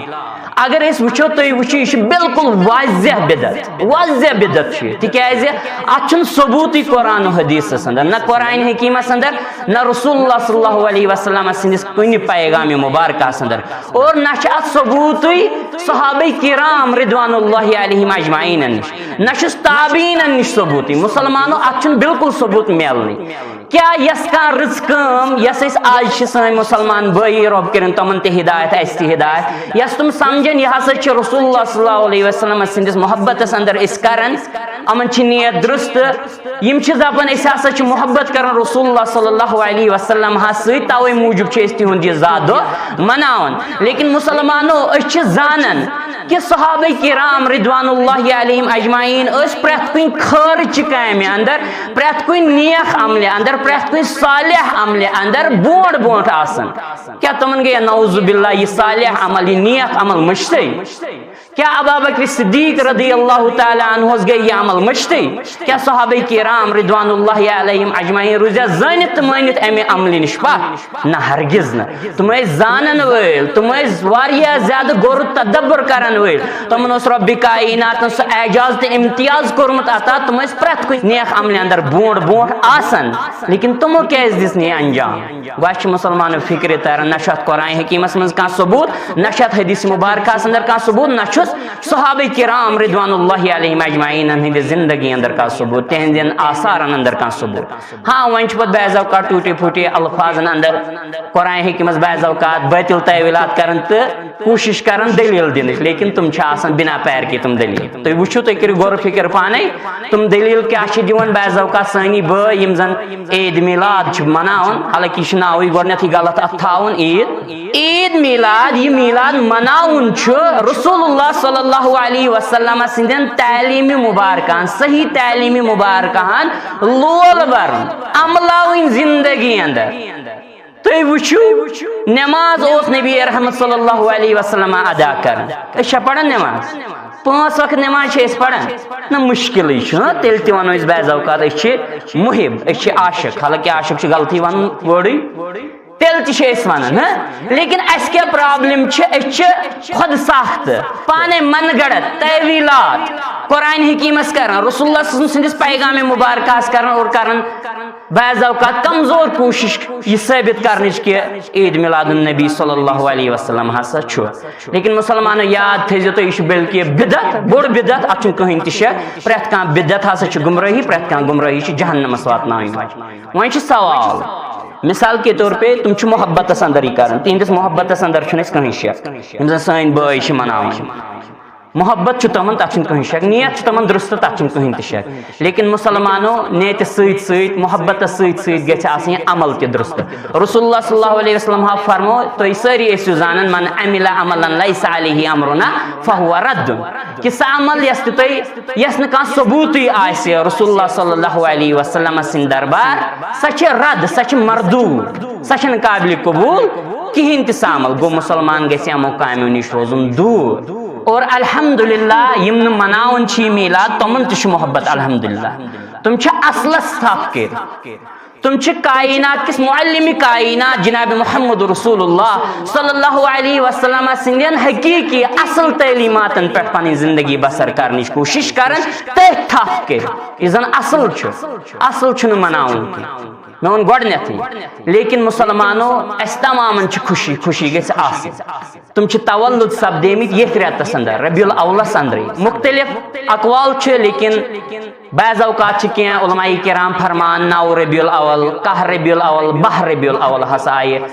اگر أسۍ وٕچھو، تُہۍ وٕچھِو، یہِ چھُ بالکل واضح بدعت، واضح بدعت چھُ یہِ، تِکیازِ اتھ چھُنہٕ ثبوٗتٕے قرآن و حدیثس اندر، نہ قرآن حکیمس اندر، نہ رسول اللہ صلی اللہ علیہ وسلم سٕنٛدِس کُنہِ پیغام مبارکس اندر، اور نہ چھُ اتھ ثبوٗتٕے صحابہ کرام رضوان اللہ علیہم اجمعین نِش، نہ چھُس تابعین نِش ثبوٗتٕے۔ مُسلمانو، اتھ چھُنہٕ بالکل ثبوٗت میلنٕے۔ کیٛاہ یۄس کانٛہہ رٕژ کٲم، یۄس أسۍ آز چھِ، سٲنۍ مُسلمان بٲیی، رۄب کٔرِن تِمن تہِ ہدایت، اسہِ تہِ ہدایت، یۄس تِم سمجھن یہِ ہسا چھِ رسول اللہ صلی اللہ علیہ وسلم سٕنٛدِس محبتس اندر أسۍ کران، یِمن چھِ نیت درست، یِم چھِ دپان أسۍ ہسا چھِ محبت کران رسول اللہ صلی اللہ علیہ وسلم ہس سۭتۍ، توے موٗجوٗب چھِ أسۍ تِہُنٛد یہِ زا دۄہ مناوان۔ لیکن مُسلمانو، أسۍ چھِ زانان کہِ صحابہ کرام رضوان اللہ علیہم اجمعین ٲسۍ پرٛٮ۪تھ کُنہِ خٲرٕچہِ کامہِ اندر، پرٛٮ۪تھ کُنہِ نیک عملہِ اندر، پرٛٮ۪تھ کُنہِ صالح عملہِ اندر برونٛٹھ برونٛٹھ آسان۔ کیٛاہ تِمن گٔیہ نعوذ باللہ یہِ صالح عمل، یہِ نیک عمل مٔشتٕے؟ کیٛاہ ابا بکر صدیق رضی اللہ تعالیٰ عنہس گٔے یہِ عمل مٔشتٕے؟ کیٛاہ صحابہ کرام رضوان اللہ علیہم اجمعین روٗزیا زٲنِتھ تہٕ مٲنِتھ امہِ عملہِ نِش پتھ؟ نہ، ہرگز نہٕ۔ تِم ٲسۍ زانن وٲلۍ، تِم ٲسۍ واریاہ زیادٕ غور و تدبر کرن وٲلۍ۔ تِمن اوس رۄبِ کائناتن سُہ اعجاز تہٕ امتیاز کوٚرمُت عطا، تِم ٲسۍ پرٛٮ۪تھ کُنہِ نیک عملہِ اندر برونٛٹھ برونٛٹھ آسان، لیکن تِمو کیٛازِ دِژ نہٕ یہِ انجام؟ گوٚو، اَسہِ چھِ مُسلمانن فِکرِ تران، نہ چھُ اَتھ قرآن حکیٖمس منٛز کانٛہہ ثبوٗت، نہ چھُ اَتھ حدیث مبارکہس اندر کانٛہہ ثبوٗت، نہ چھُس صحابہ کرام رضوان اللہ علیہم اجمعینن ہٕنٛدِ زندگی اندر کانٛہہ ثبوٗت، تِہنٛدٮ۪ن آثارن اندر کانٛہہ ثبوٗت۔ ہاں، وۄنۍ چھُ پتہٕ بعض اوقات ٹوٗٹے پھوٗٹے الفاظن اندر قرآن حکیٖمس بعض اوقات باطل تٲویٖلات کران تہٕ کوٗشش کران دٔلیٖل دِنٕچ، لیکن تِم چھِ آسان بنا پیر کی تِم دٔلیٖل۔ تُہۍ وٕچھِو، تُہۍ کٔرِو غور و فکر پانے، تِم دٔلیٖل کیٛاہ چھِ دِوان۔ بعض اوقات سٲنی بٲے یِم زن عید میلاد چھِ مناوان، حالانکہ یہِ چھُ ناوٕے گۄڈٕنیتھٕے غلط اتھ تھاوُن عید۔ عید میلاد، یہِ میلاد مناوُن چھُ رسول اللہ صلی اللہ علیہ وسلم سٕنٛدٮ۪ن تعلیٖمِ مبارکہن، صحیح تعلیٖمِ مبارکہن لول برُن، عملاوٕنۍ زندگی اندر۔ تُہۍ وٕچھِو، نماز اوس نبی رحمت صلی اللہ علیہ وسلم ادا کران۔ أسۍ چھا پران نماز؟ پانٛژھ وقت نماز چھِ أسۍ پران؟ نہ، مشکلٕے چھُ، ہاں، تیٚلہِ تہِ ونو أسۍ بعض اوقات أسۍ چھِ محب، أسۍ چھِ عاشق، حالانکہ عاشق چھُ غلطی ونُن وٲرڈٕے، تیٚلہِ تہِ چھِ أسۍ ونان، ہاں۔ لیکن اَسہِ کیٛاہ پرابلم چھِ؟ أسۍ چھِ خۄد ساختہٕ، پانے من گڑت، تٲویٖلات، قرآن حکیٖمس کران، رسول اللہ صلی اللہ علیہ وسلم سٕنٛدِس پیغامِ مبارکس کران اور کران بعض اوقات کمزور کوٗشش یہِ ثٲبت کرنٕچ کہِ عید میلاد النبی صلی اللہ علیہ وسلم ہسا چھُ۔ لیکن مُسلمانو، یاد تھٲیزیو تُہۍ، یہِ چھُ بلکہِ بدعت، بوٚڑ بدعت، اتھ چھُنہٕ کٕہٕنۍ تہِ شک۔ پرٛٮ۪تھ کانٛہہ بدعت ہسا چھِ گمرٲہی، پرٛٮ۪تھ کانٛہہ گمرٲہی چھِ جہنمس واتناوٕنۍ۔ وۄنۍ چھُ سوال، مثال کے طور پہ تِم چھِ محبتس اندر یہِ کران، تِہنٛدِس محبتس اندر چھُنہٕ اَسہِ کٕہٕنۍ شک، یِم زن سٲنۍ بٲے چھِ مناوان۔ محبت چھُ تِمن، تَتھ چھُنہٕ کٕہٕنۍ شک، نیت چھُ تِمن درست، تَتھ چھُنہٕ کٕہٕنۍ تہِ شک۔ لیکن مسلمانو، نیتہِ سۭتۍ سۭتۍ، محبتس سۭتۍ سۭتۍ گژھِ آسٕنۍ عمل تہِ درست۔ رسول اللہ صلی اللہ علیہ وسلم ہا فرمو، تُہۍ سٲری ٲسِو زانان، "من عمل عملا لیس علیہ امرنا فہو رد"، کہِ سُہ عمل یۄس تہِ تۄہہِ، یۄس نہٕ کانٛہہ ثبوٗتٕے آسہِ رسول اللہ صلی اللہ علیہ وسلم سٕنٛدِ دربار، سۄ چھِ رد، سۄ چھِ مردود، سۄ چھنہٕ قابل قبول کہیٖنۍ تہِ۔ سُہ عمل گوٚو، مسلمان گژھِ یِمو کامیو نِش روزُن دوٗر۔ اور الحمدللہ، یِم نہٕ مناوان چھِ یہِ میٖلاد، تِمن تہِ چھُ محبت الحمدللہ۔ تِم چھِ اصلس تھپھ کٔرِتھ۔ تِم چھِ کائنات کِس معلم کائنات جناب محمد رسول اللہ صلی اللہ علیہ وسلم سٕنٛدٮ۪ن حقیقی اصل تعلیماتن پٮ۪ٹھ پنٕنۍ زندگی بسر کرنٕچ کوٗشش کران، تٔتھۍ تھپھ کٔرِتھ۔ یہِ زن اصل چھُ، اصل چھُنہٕ مناوُن کینٛہہ۔ مےٚ ووٚن گۄڈٕنیتھٕے، لیکن مسلمانو، اسہِ تمامن چھِ خوشی، خوشی گژھِ آسٕنۍ۔ تِم چھِ تولد سپدیمٕتۍ ییٚتھۍ رٮ۪تس اندر، ربیع الاولس اندرٕے۔ مختلف اقوال چھِ، لیکن بعض اوقات چھِ کینٛہہ علماء کرام فرمان، نو ربیع الاول، کاہ ربیع الاول، باہ ربیع الاول ہسا آیہِ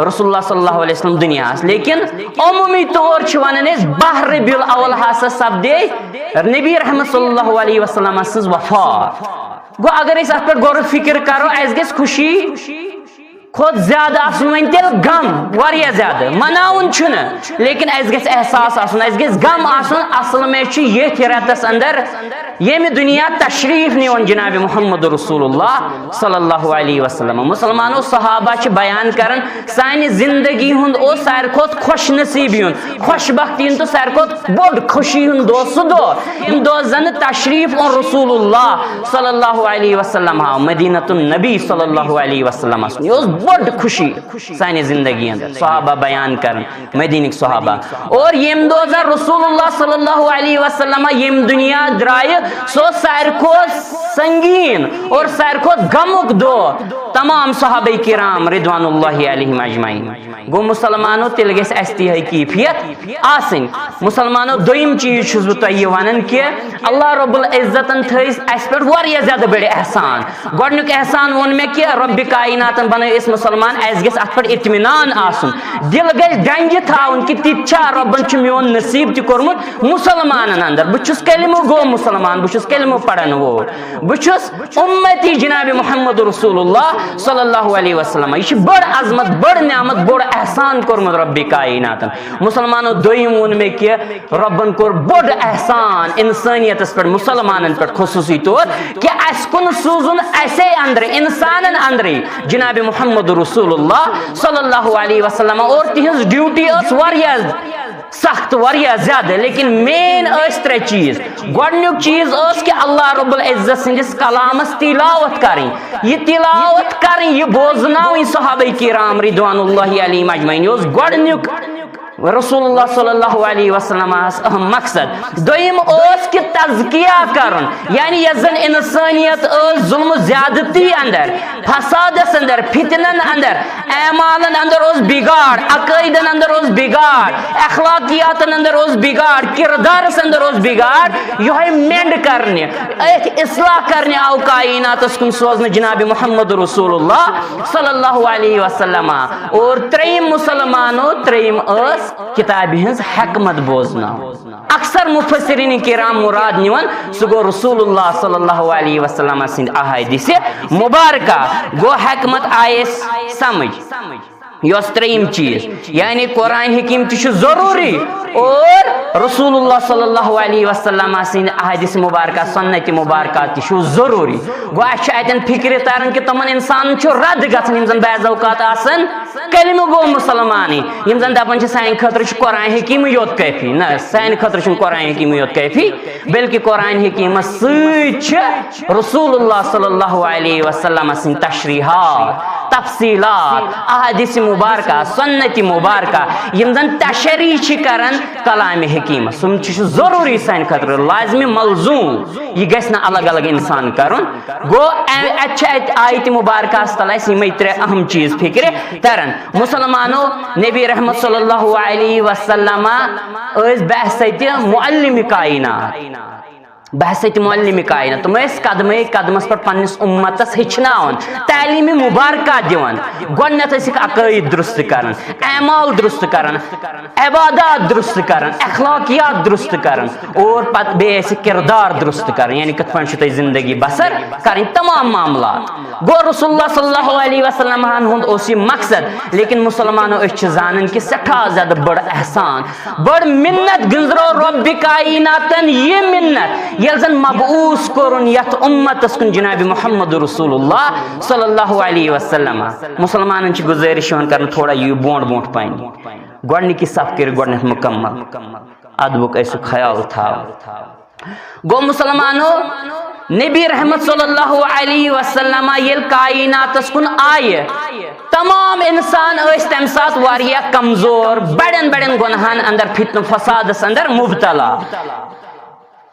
رسول اللہ صلی اللہ علیہ وسلم دُنیاہس۔ لیکن عمومی طور چھِ ونان أسۍ، باہ ربیع الاول ہسا سپدے نبی رحمت صلی اللہ علیہ وسلم سٕنٛز وفات۔ گوٚو، اگر أسۍ اتھ پٮ۪ٹھ غور و فکر کرو، اسہِ گژھِ خوشی کھۄتہٕ زیادٕ آسُن وۄنۍ تیٚلہِ غم، واریاہ زیادٕ۔ مناوُن چھُنہٕ، لیکن اسہِ گژھِ احساس آسُن، اسہِ گژھِ غم آسُن۔ اصل میں چھُ ییٚتھۍ رٮ۪تس اندر ییٚمہِ دُنیا تشریف نِوان جناب محمد رسول اللہ صلی اللہ علیہ وسلم۔ مسلمانو، صحابہ چھِ بیان کران، سانہِ زندگی ہُنٛد اوس ساروی کھۄتہٕ خۄش نصیٖبی ہُنٛد، خۄش بختی ہُنٛد تہٕ ساروی کھۄتہٕ بوٚڑ خوشی ہُنٛد دۄہ سُہ دۄہ، ییٚمہِ دۄہ زن تشریف اوٚن رسول اللہ صلی اللہ علیہ وسلم، آو مدینۃ النبی صلی اللہ علیہ وسلمس۔ یہِ اوس بٔڑ خوشی سانہِ زندگی اندر۔ صحابہ بیان کران، مدینٕکۍ صحابہ۔ اور ییٚمہِ دۄہ زن رسول اللہ صلی اللہ علیہ وسلم ییٚمہِ دُنیا درایہِ، سُہ اوس ساروی کھۄتہٕ سنگین اور ساروی کھۄتہٕ غمُک دۄہ تمام صحابہ کرام رضوان اللہ علیہم اجمعین۔ گوٚو مسلمانو، تیٚلہِ گژھِ اَسہِ تہِ یِہے کیفیت آسٕنۍ۔ مسلمانو، دوٚیِم چیٖز چھُس بہٕ تۄہہِ یہِ وَنان کہِ اللہ رب العزتن تھٲے اَسہِ پٮ۪ٹھ واریاہ زیادٕ بٔڑۍ احسان۔ گۄڈٕنیُک احسان ووٚن مےٚ کہِ رۄبِ کایناتن بنٲے أسۍ مسلمان، اَسہِ گژھِ اَتھ پٮ۪ٹھ اطمینان آسُن۔ دِل گژھِ ڈنٛگہِ تھاوُن کہِ تہِ تہِ چھا رۄبن چھُ میون نصیٖب تہِ کوٚرمُت مسلمانن اندر۔ بہٕ چھُس کلمہٕ گوٚو مسلمان، بہٕ چھُس کلمہٕ پرن وول، بہٕ چھُس امتی جناب محمد رسول اللہ صلی اللہ علیہ وسلم۔ یہِ چھِ بٔڑ عظمت، بٔڑ نعمت، بوٚڑ احسان کوٚرمُت رۄبِ کایناتن۔ مسلمانو، دوٚیِم ووٚن مےٚ کہِ رۄبن کوٚر بوٚڑ احسان انسٲنیتس پٮ۪ٹھ، مسلمانن پٮ۪ٹھ خصوٗصی طور، کہِ اسہِ کُن سوٗزُن اسے اندرٕ، انسانن اندرٕے جناب محمد رسول اللہ صلی اللہ علیہ وسلم۔ اور تِہنٛز ڈیوٹی ٲس واریاہ سخت، واریاہ زیادٕ، لیکن مین ٲسۍ ترٛےٚ چیٖز۔ گۄڈٕنیُک چیٖز اوس کہِ اللہ رب العزت سٕنٛدِس کلامس تلاوت کرٕنۍ، یہِ تلاوت کرٕنۍ، یہِ بوزناوٕنۍ صحابہ کرام رضوان اللہ علیہم اجمعین۔ یہِ اوس گۄڈٕنیُک رسول اللہ صلی اللہ علیہ وسلمس اہم مقصد۔ دوٚیِم اوس کہِ تزکیہ کرُن، یعنی یۄس زن انسٲنیت ٲس ظلم و زیادتی اندر، فسادس اندر، فتنن اندر، اعمالن اندر اوس بگاڑ، عقائدن اندر اوس بگاڑ، اخلاقیاتن اندر اوس بگاڑ، کردارس اندر اوس بگاڑ، یہے مینڈ کرنہِ، اتھ اصلاح کرنہِ آو کائناتس کُن سوزنہٕ جناب محمد رسول اللہ صلی اللہ علیہ وسلم۔ اور ترٛیٚیِم مسلمانو، ترٛیٚیِم ٲس کتابہِ ہٕنٛز حکمت بوزناو۔ اکثر مفسرین کرام مراد نِوان، سُہ گوٚو رسول اللہ صلی اللہ علیہ وسلم سٕنٛدِ احادیث مبارکہ۔ گوٚو حکمت آیس سمجھ۔ یۄس ترٛیٚیِم چیٖز، یعنی قرآن حکیم تہِ چھُ ضروٗری اور رسول اللہ صلی اللہ علیہ وسلم سٕنٛدِ احادیث مبارکہ، سنت مبارکہ تہِ چھُ ضروٗری۔ گوٚو اَسہِ چھُ اَتٮ۪ن فکرِ تران کہِ تِمن انسانن چھُ رد گژھان، یِم زن بعض اوقات آسان کلمہٕ گوٚو مسلمانٕے، یِم زن دپان چھِ سانہِ خٲطرٕ چھُ قرآن حکیمٕے یوت کٲفی۔ نہ، سانہِ خٲطرٕ چھُنہٕ قرآن حکیمٕے یوت کٲفی، بلکہِ قرآن حکیمس سۭتۍ چھِ رسول اللہ صلی اللہ علیہ وسلم سٕنٛدۍ تشریحات، تفصیلات، احادیث مبارکہ، سنت مبارکہ، یِم زن تشریح چھِ کران کلام حکیمس، تِم چھِ ضروٗری سانہِ خٲطرٕ لازمی ملزوم۔ یہِ گژھِ نہٕ الگ الگ انسان کرُن۔ گوٚو، اَ-، اَتہِ چھِ اَتہِ آیتِ مبارکہس تل اَسہِ یِمے ترٛےٚ اہم چیٖز فکرِ تران۔ مسلمانو، نبی رحمت صلی اللہ علیہ وسلم ٲسۍ بعثتِ معلم کائنات۔ بحثیت معلم کائنات، تِم ٲسۍ قدمے قدمس پٮ۪ٹھ پننِس اُمتس ہیٚچھناوان، تعلیٖم مُبارکہ دِوان۔ گۄڈٕنٮ۪تھ ٲسِکھ عقٲیِد درست کران، اعمال درست کران، عبادات درست کران، اخلاقیات درست کران، اور پتہٕ بیٚیہِ ٲسِکھ کردار درست کران، یعنی کِتھ پٲٹھۍ چھِو تُہۍ زندگی بسر کرٕنۍ، تمام معاملات۔ گوٚو رسول اللہ صلی اللہ علیہ وسلم ہن ہُنٛد اوس یہِ مقصد، لیکن مسلمانو أسۍ چھِ زانان کہِ سٮ۪ٹھاہ زیادٕ بٔڑ احسان، بٔڑ منت گٔنٛزرٲو رۄبِ کائناتن یہِ منت، ییٚلہِ زن مبعوث کوٚرُن یتھ اُمتس کُن جناب محمد رسول اللہ صلی اللہ علیہ وسلم۔ مسلمانن چھِ گُزٲرِش یِوان کرنہٕ، تھوڑا یِیِو برونٛٹھ برونٛٹھ پہن۔ گۄڈٕنِکی صف کٔرِو گۄڈٕنٮ۪تھ مُکمل۔ ادبُک ٲسِو خیال تھاوان۔ گوٚو مسلمانو، نبی رحمت صلی اللہ علیہ وسلم ییٚلہِ کائناتس کُن آیہِ، تمام انسان ٲسۍ تمہِ ساتہٕ واریاہ کمزور، بڑٮ۪ن بڑٮ۪ن گۄنہن اندر، فتنہٕ فسادس اندر مبتلا۔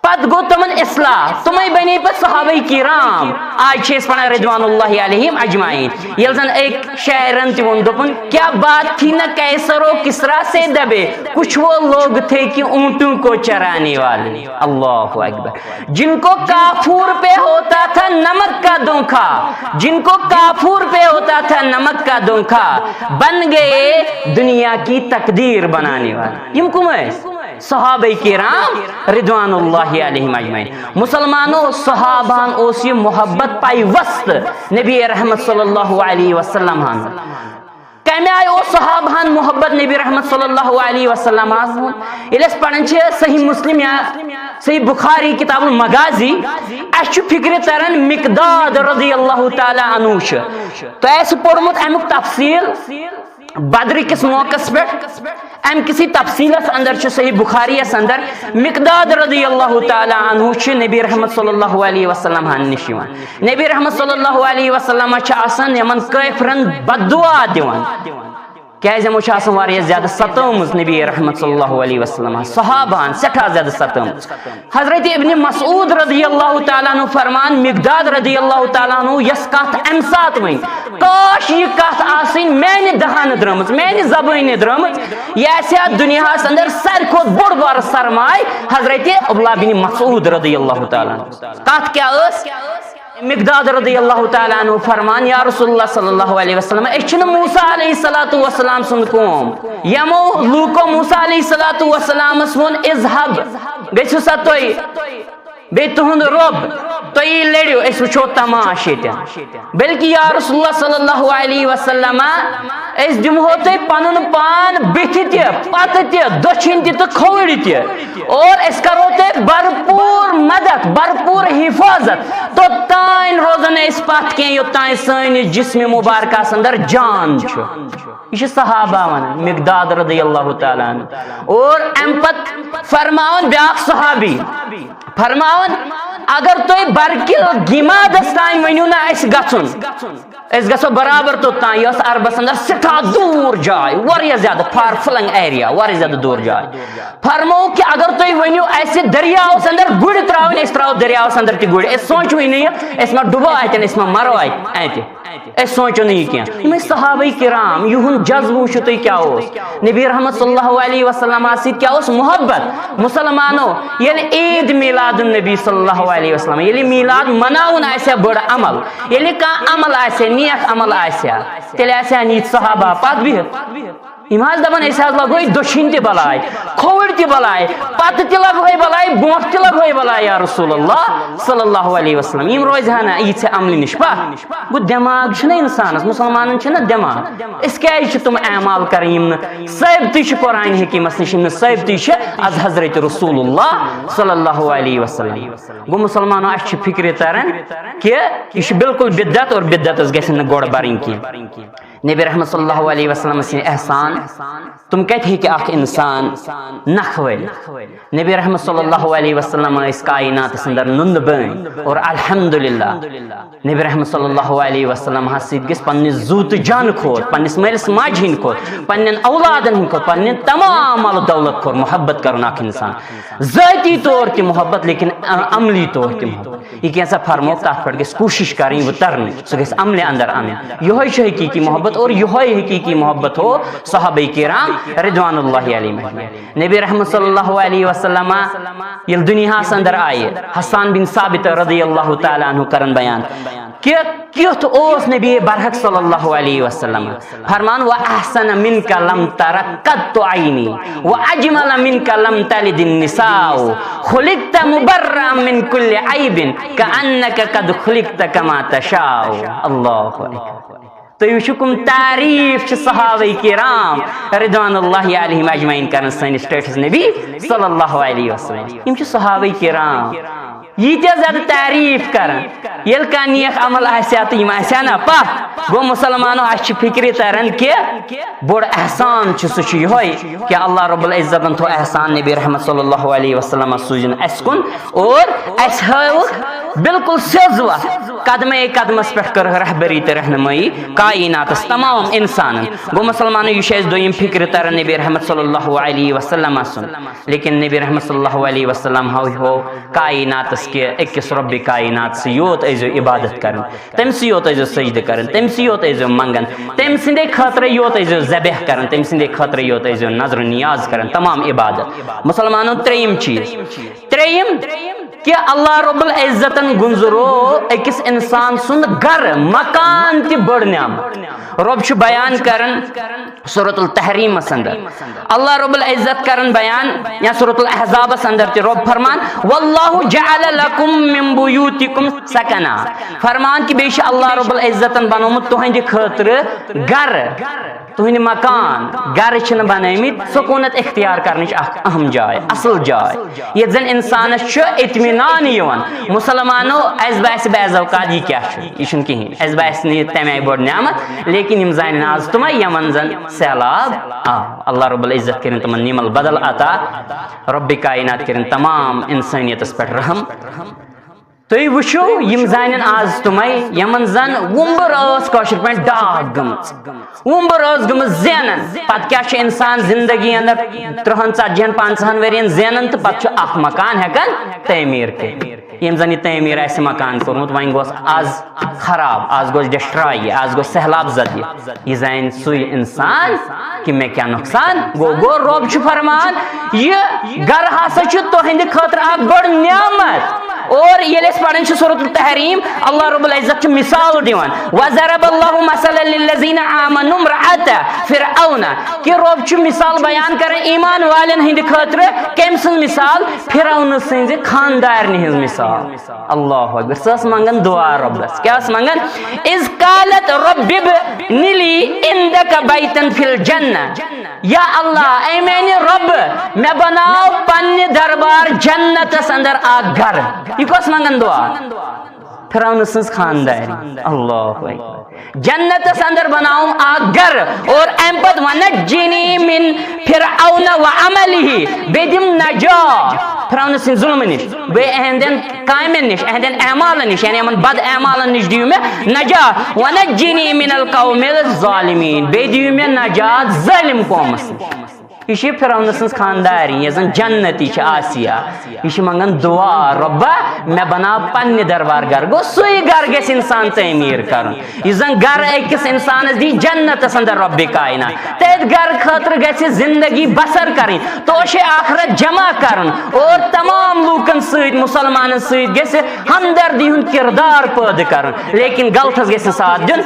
پتہٕ گوٚو تِمن اصلاح، تِمے بنے پتہٕ صحابہ کرام۔ آز چھِ أسۍ پران رضوان اللہ علیہم اجمعین۔ ییٚلہِ زن أکۍ شاعرن تہِ ووٚن، دوٚپُن، "کیا بات تھی نہ قیصر و کسریٰ سے دبے، کچھ وہ لوگ تھے کہ اونٹوں کو چرانے والے۔" اللہ اکبر۔ جن کو کافور پہ ہوتا تھا نمک کا دھوکا، جن کو کافور پہ ہوتا تھا نمک کا دھوکا، بن گئے دنیا کی تقدیر بنانے والے۔ یِم کٕم ٲسۍ؟ صحابہ کرام رضوان اللہ علیہم اجمعین۔ مسلمانو، صحابہن اوس یہِ محبت پیوست نبی رحمت صلی اللہ علیہ وسلم ہن۔ کمہِ آیہِ اوس صحابہن محبت نبی رحمت صلی اللہ علیہ وسلم ہن؟ ییٚلہِ أسۍ پران چھِ صحیح مسلم یا صحیح بخاری کتاب المغازی، اسہِ چھُ فکرِ تران مقداد رضی اللہ تعالیٰ عنہ چھُ۔ تۄہہِ آسہِ پوٚرمُت امیُک تفصیل بدر کِس موقعس پٮ۪ٹھ۔ امہِ کِسٕے تفصیلس اندر چھُ صحیح بخاریس اندر مقداد رضی اللہ تعالیٰ عنہ چھُ نبی رحمت صلی اللہ علیہ وسلم ہن نِش یِوان۔ نبی رحمت صلی اللہ علیہ وسلم چھِ آسان یِمن کٲفرن بددعا دِوان، کیازِ یِمو چھِ آسان واریاہ زیادٕ ستٲومٕژ نبی رحمت صلی اللہ علیہ وسلم، صحابہن سٮ۪ٹھاہ زیادٕ ستٲومٕژ۔ حضرت ابن مسعود رضی اللہ تعالیٰ عنہ فرمان، مقداد رضی اللہ تعالیٰ عنہ یس کتھ امہِ ساتہٕ ؤنۍ، کاش یہِ کتھ آسٕنۍ میانہِ دہانہٕ درٲمٕژ، میانہِ زبٲنہِ درٲمٕژ، یہِ آسہِ ہا دُنیاہس اندر ساروی کھۄتہٕ بوٚڑ بارٕ سرمایہِ حضرت عبداللہ بن مسعود رضی اللہ تعالیٰ عنہ۔ کتھ کیٛاہ ٲس؟ مقداد رضی اللہ تعالیٰ عنہ فرمان، یا رسول اللہ صلی اللہ علیہ وسلم، أسۍ چھِنہٕ موسیٰ علیہ الصلوۃ والسلام سُنٛد قوم، یِمو لوٗکو موسیٰ علیہ الصلوۃ والسلامس ووٚن، "اذهب، گٔژھِو سا تُہۍ، بیٚیہِ تُہُنٛد رۄب، تُہۍ یی لٔڑِو، أسۍ وٕچھو تماش ییٚتٮ۪ن۔" بلکہ یا رسول اللہ صلی اللہ علیہ وسلم، أسۍ دِمہو تۄہہِ پنُن پان بٕتھِ تہِ، پتہٕ تہِ، دٔچھِنۍ تہِ تہٕ کھووٕرِ تہِ۔ اور أسۍ کرو تۄہہِ بھرپوٗر مدد، بھرپوٗر حفاظت۔ توٚتام روزو نہٕ أسۍ پتھ کینٛہہ، یوٚتام سٲنِس جسمِ مبارکس اندر جان چھُ۔ یہِ چھِ صحابہ ونان، مقداد رضی اللہ تعالیٰ عنہ۔ اور امہِ پتہٕ فرماوان بیاکھ صحابی، فرماوان، اگر تُہۍ برقِ گمادس تام ؤنِو نہ اسہِ گژھُن، أسۍ گژھو برابر توٚتام۔ یہِ ٲس عربس اندر سٮ۪ٹھاہ دوٗر جاے، واریاہ زیادٕ far flung area، واریاہ زیادٕ دوٗر جاے۔ فرموو کہِ اگر تُہۍ ؤنِو اسہِ دٔریاوس اندر گُرۍ ترٛاوٕنۍ، أسۍ ترٛاوو دٔریاوس اندر تہِ گُرۍ۔ أسۍ سونٛچوٕے نہٕ یہِ، أسۍ ما ڈُبو اتٮ۪ن، أسۍ ما مرو اتہِ، اتہِ۔ أسۍ سونٛچو نہٕ یہِ کینٛہہ۔ یِم ٲسۍ صحابہ کرام، یِہُنٛد جذبہٕ وٕچھِو تُہۍ کیٛاہ اوس۔ نبی رحمت صلی اللہ علیہ وسلم سۭتۍ کیٛاہ اوس؟ محبت۔ مسلمانو، ییٚلہِ عید میلاد النبی صلی اللہ علیہ وسلم، ییٚلہِ میلاد مناوُن آسہِ ہا بٔڑ عمل، ییٚلہِ کانٛہہ عمل آسہِ ہا، نیک عمل آسہِ ہا، تیٚلہِ آسہِ ہن یِتھۍ صحابہ پتھ بِہِتھ۔ یِم حظ دپان، أسۍ حظ لگوے دٔچھِنۍ تہِ بلاے، کھووٕرۍ تہِ بلاے، پتہٕ تہِ لگوے بلاے، برونٛٹھ تہِ لگوے بلاے، یا رسول اللہ صلی اللہ علیہ وسلم۔ یِم روزِ ہا نہٕ یِژھِ عملہِ نِش پتھ۔ گوٚو، دٮ۪ماغ چھُنہ انسانس، مسلمانن چھُنہ دٮ۪ماغ۔ أسۍ کیازِ چھِ تِم اعمال کران یِم نہٕ ثٲبتٕے چھِ قرآن حکیمس نِش، یِم نہٕ ثٲبتٕے چھِ از حضرت رسول اللہ صلی اللہ علیہ وسلم؟ گوٚو، مسلمانو، اسہِ چھِ فکرِ تران کہِ یہِ چھِ بالکل بدعت اور بدعتس گژھِ نہٕ گۄڈٕ برٕنۍ کینٛہہ۔ نبی رحمت صلی اللہ علیہ وسلم سٕنٛدۍ احسان، تِم کتہِ ہیٚکہِ اکھ انسان نکھٕ وٲلِتھ؟ نبی رحمت صلی اللہ علیہ وسلم ٲسۍ کائناتس اندر نُنہٕ بٲنۍ، اور الحمدللہ نبی رحمت صلی اللہ علیہ وسلم ہس سۭتۍ گژھِ پننہِ زُو تہٕ جانہٕ کھۄتہٕ، پننِس مٲلِس ماجہِ ہٕنٛدِ کھۄتہٕ، پننٮ۪ن اولادن ہٕنٛدِ کھۄتہٕ، پننہِ تمام مال و دولت کھۄتہٕ محبت کرُن اکھ انسان۔ ذٲتی طور تہِ محبت، لیکن ع-، عملی طور تہِ محبت۔ یہِ کینٛژھا فرموو، تتھ پٮ۪ٹھ گژھِ کوٗشش کرٕنۍ وۄنۍ ترنٕچ، سُہ گژھِ عملہِ اندر انٕنۍ۔ یِہوٚے چھُ حقیقی محبت، اور یِہوٚے حقیقی محبت ہو صحابہ کرام رضوان اللہ علیہم اجمعین۔ نبی محمد صلی اللہ علیہ وسلم ییٚلہِ دُنیاہَس اندر آیہِ، حسان بن ثابت رضی اللہ تعالیٰ عنہ کرن بیان کہِ کیُتھ اوس نبی برحق صلی اللہ علیہ وسلم۔ فرمان، "وأحسن منك لم تر قط عيني، وأجمل منك لم تلد النساء، خلقت مبرأ من كل عيب، كأنك قد خلقت كما تشاء۔" اللہ اکبر۔ تُہۍ وٕچھِو، کٕم تعریٖف چھِ صحابہ کرام رضوان اللہ علیہم اجمعین کران سٲنِس ٹٲٹھِس نبی صلی اللہ علیہ وسلم۔ یِم چھِ صحابہ کرام ییٖتیٛاہ زیادٕ تعریٖف کران۔ ییٚلہِ کانٛہہ نیک عمل آسہِ ہا تہٕ یِم آسہِ ہا نہ پتھ، گوٚو مُسلمانو، اَسہِ چھِ فِکرِ تران کہِ بوٚڑ احسان چھُ، سُہ چھُ یِہوٚے کہِ اللہ رب العزتن تھوٚو احسان نبی رحمت صلی اللہ علیہ وسلمس سوٗزِن اَسہِ کُن اور اَسہِ ہٲوٕکھ بالکل سیوٚز وَتھ۔ قدمے قدمس پٮ۪ٹھ کٔرٕکھ رہبری تہٕ رہنمٲیی کائناتس تمام انسانن۔ گوٚو مُسلمانو، یہِ چھُ اَسہِ دوٚیِم فِکرِ تران نبی رحمت صلی اللہ علیہ وسلمس سُنٛد۔ لیکن نبی رحمت صلی اللہ علیہ وسلم ہاو ہو کائناتس کہِ أکِس رب کائناتس یوت ٲسۍزیو عبادت کران، تٔمۍ سٕے یوت ٲسۍزیو سجدٕ کران، تٔمۍ سٕے یوت ٲسۍزیو منگان، تٔمۍ سٕنٛدے خٲطرٕ یوت ٲسۍزیو ذبح کران، تٔمۍ سٕنٛدے خٲطرٕ یوت ٲسۍزیو نظر و نیاز کران، تمام عبادت۔ مُسلمانو، ترٛیٚیِم چیٖز، ترٛیٚیِم کہِ اللہ رب العزتن گُنزرو أکِس انسان سُنٛد گرٕ، مکان تہِ بٔڑ نعمت۔ رب چھُ بیان کران سورۃ التحریمس اندر، اللہ رب العزت کران بیان، یا سورۃ الاحزابس اندر تہِ رب فرمان، "واللہ جعل لکم من بیوتکم سکنا"، فرمان کہِ بیٚیہِ چھُ اللہ رب العزتن بنومُت تُہنٛدِ خٲطرٕ گرٕ، تُہنٛدِ مکان، گرٕ چھِنہٕ بنٲومٕتۍ سکوٗنت اختیار کرنٕچ اکھ اہم جاے، اصل جاے، ییٚتہِ زن انسانس چھُ اطمینان یِوان۔ مُسلمانو، اسہِ باسہِ بعض اوقات یہِ کیٛاہ چھُ، یہِ چھُنہٕ کِہیٖنۍ، اسہِ باسہِ نہٕ یہِ تمہِ آیہِ بٔڑ نعمت، لیکن یِم زنہِ آز تِمے یِمن زن سہلاب آو، اللہ رب العزت کٔرِن تِمن نعم البدل عطا، رب کائنات کٔرِن تمام انسٲنیتس پٮ۪ٹھ رحم۔ تُہۍ وٕچھِو، یِم زنہِ آز تِمے یِمن زن وُمبٕر ٲس کٲشِر پٲٹھۍ ڈاکھ گٔمٕژ، وُمبٕر ٲس گٔمٕژ زینان۔ پتہٕ کیٛاہ چھُ انسان زندگی اندر ترٕٛہن، ژتجی ہن، پنٛژاہن ؤرین زینان تہٕ پتہٕ چھُ اکھ مکان ہٮ۪کان تعمیٖر کٔرِتھ؟ ییٚمۍ زن یہِ تعمیٖر آسہِ مکان کوٚرمُت، وۄنۍ گوٚژھ از خراب، از گوٚژھ ڈسٹراے یہِ، از گوٚژھ سہلاب زد یہِ۔ یہِ زانہِ سُے انسان کہِ مےٚ کیٛاہ نۄقصان گوٚو۔ گوٚو رۄب چھُ فرمان، یہِ گرٕ ہسا چھُ تُہنٛدِ خٲطرٕ اکھ بٔڑ نعمت۔ اور ییٚلہِ أسۍ پران چھِ سورۃ التحریم، اللہ رب العزت چھُ مثال دِوان، "وضرب اللہ مثلا للذین آمنوا امرأة فرعون"، کہِ رۄب چھُ مثال بیان کران ایمان والٮ۪ن ہٕنٛدِ خٲطرٕ۔ کٔمۍ سٕنٛز مثال؟ فرعون سٕنٛزِ خاندارنہِ ہٕنٛز مثال۔ اللہ اکبر۔ سۄ ٲس منگان دعا رۄبس۔ کیٛاہ ٲس منگان؟ "اذ قالت رب ابن لی عندک بیتا فی الجنہ"۔ یا اللہ، اے میانہِ رۄب، مےٚ بناو پننہِ دربار جنتس اندر اکھ گرٕ۔ یہِ کۄس منگان دعا؟ فرعون سٕنٛز خاندارِ۔ اللہ اکبر۔ جنتس اندر بناوُم اکھ گرٕ، اور امہِ پتہٕ "ونجنی من فرعون و عملہ"، بیٚیہِ دِم نجات فرعون سٕنٛدِ ظلمہٕ نِش، بیٚیہِ اہندٮ۪ن کامٮ۪ن نِش، اہندٮ۪ن اعمالن نِش، یعنی یِمن بد اعمالن نِش دِیِو مےٚ نجات۔ "ونجنی من القوم الظالمین"، بیٚیہِ دِیِو مےٚ نجات ظٲلِم قومس نِش۔ یہِ چھِ فرعون سٕنٛز خاندارِنۍ، یۄس زن جنتی چھِ آسیا۔ یہِ چھِ منگان دعا، "رۄبا، مےٚ بناو پننہِ دربار گرٕ۔" گوٚو، سُے گرٕ گژھِ انسان تعمیٖر کرُن، یُس زن گرٕ أکِس انسانس دی جنتس اندر رۄبِ کائنات۔ تٔتھۍ گرٕ خٲطرٕ گژھِ زندگی بسر کرٕنۍ، توشے آخرت جمع کرُن، اور تمام لوٗکن سۭتۍ، مسلمانن سۭتۍ گژھِ ہمدردی ہُنٛد کردار پٲدٕ کرُن، لیکن غلطس گژھِ نہٕ ساتھ دیُن،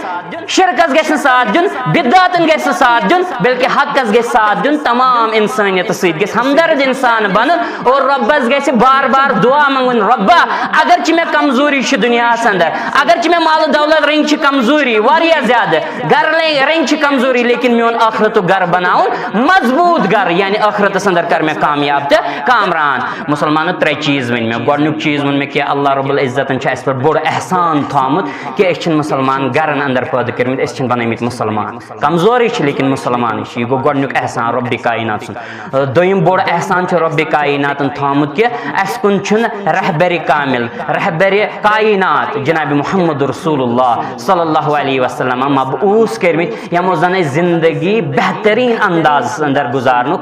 شرکس گژھِ نہٕ ساتھ دیُن، بدعاتن گژھِ نہٕ ساتھ دیُن، بلکہ حقس گژھِ ساتھ دیُن۔ تمام انسانیتس سۭتۍ گژھِ ہمدرد انسان بنُن اور رۄبس گژھِ بار بار دعا منگُن، "رۄبا، اگرچہِ مےٚ کمزوری چھِ دُنیاہس اندر، اگرچہِ مےٚ مال و دولت رٔنٛگۍ چھِ کمزوری واریاہ زیادٕ، گرٕ لے-، رٔنٛگۍ چھِ کمزوری، لیکن میون ٲخرتُک گرٕ بناوُن مضبوط گرٕ، یعنی ٲخرتس اندر کر مےٚ کامیاب تہٕ کامران۔" مسلمانو، ترٛےٚ چیٖز ؤنۍ مےٚ۔ گۄڈٕنیُک چیٖز ووٚن مےٚ کہِ اللہ رب العزتن چھُ اَسہِ پٮ۪ٹھ بوٚڑ احسان تھوٚومُت کہِ أسۍ چھِنہٕ مُسلمان گرن اندر پٲدٕ کٔرمٕتۍ، أسۍ چھِنہٕ بنٲومٕتۍ مُسلمان۔ کمزورٕے چھِ، لیکن مُسلمانٕے چھِ۔ یہِ گوٚو گۄڈٕنیُک احسان رۄبِ کائنات سُنٛد۔ دوٚیِم بوٚڑ احسان چھُ رۄبِ کائناتن تھوٚومُت کہِ اَسہِ کُن چھُنہٕ رہبرِ کامل، رہبرِ کائنات جناب محمد رسول اللہ صلی اللہ علیہ وسلم مبعوث کٔرمٕتۍ، یِمو زن اَسہِ زندگی بہتریٖن اندازس اندر گُزارنُک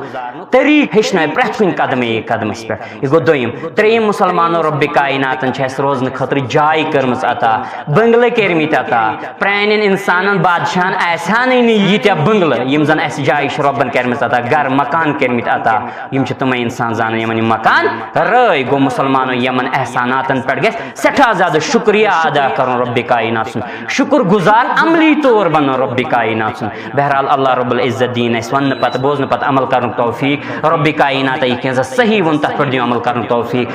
طریٖقہٕ ہیٚچھنٲے پرٛٮ۪تھ کُنہِ قدمے قدمس پٮ۪ٹھ۔ یہِ گوٚو دوٚیِم۔ ترٛیٚیِم مسلمانو، رب کائناتن چھِ اَسہِ روزنہٕ خٲطرٕ جاے کٔرمٕژ عطا، بنگلہٕ کٔرمٕتۍ عطا۔ پرٛانٮ۪ن اِنسانن، بادشاہن آسہِ ہا نہٕ ییٖتیٛاہ بنگلہٕ، یِم زن اَسہِ جایہِ چھِ رۄبن کٔرمٕژ عطا، گرٕ مکان کٔرمٕتۍ عطا۔ یِم چھِ تِمے اِنسان زانان، یِمن یِم مکان رٲے۔ گوٚو مسلمانو، یِمن احساناتن پٮ۪ٹھ گژھِ سٮ۪ٹھاہ زیادٕ شُکریہ ادا کرُن رب کائنات سُنٛد، شُکر گُزار عملی طور بنُن رب کائنات سُنٛد۔ بہرحال، اللہ رب العزت دِیِن اَسہِ وننہٕ پتہٕ، بوزنہٕ پتہٕ عمل کرنُک توفیق۔ رب کائنات یہِ کینٛہہ زن صحیح ووٚن، تتھ پٮ۪ٹھ دِیِن عمل کرنُک توفیق۔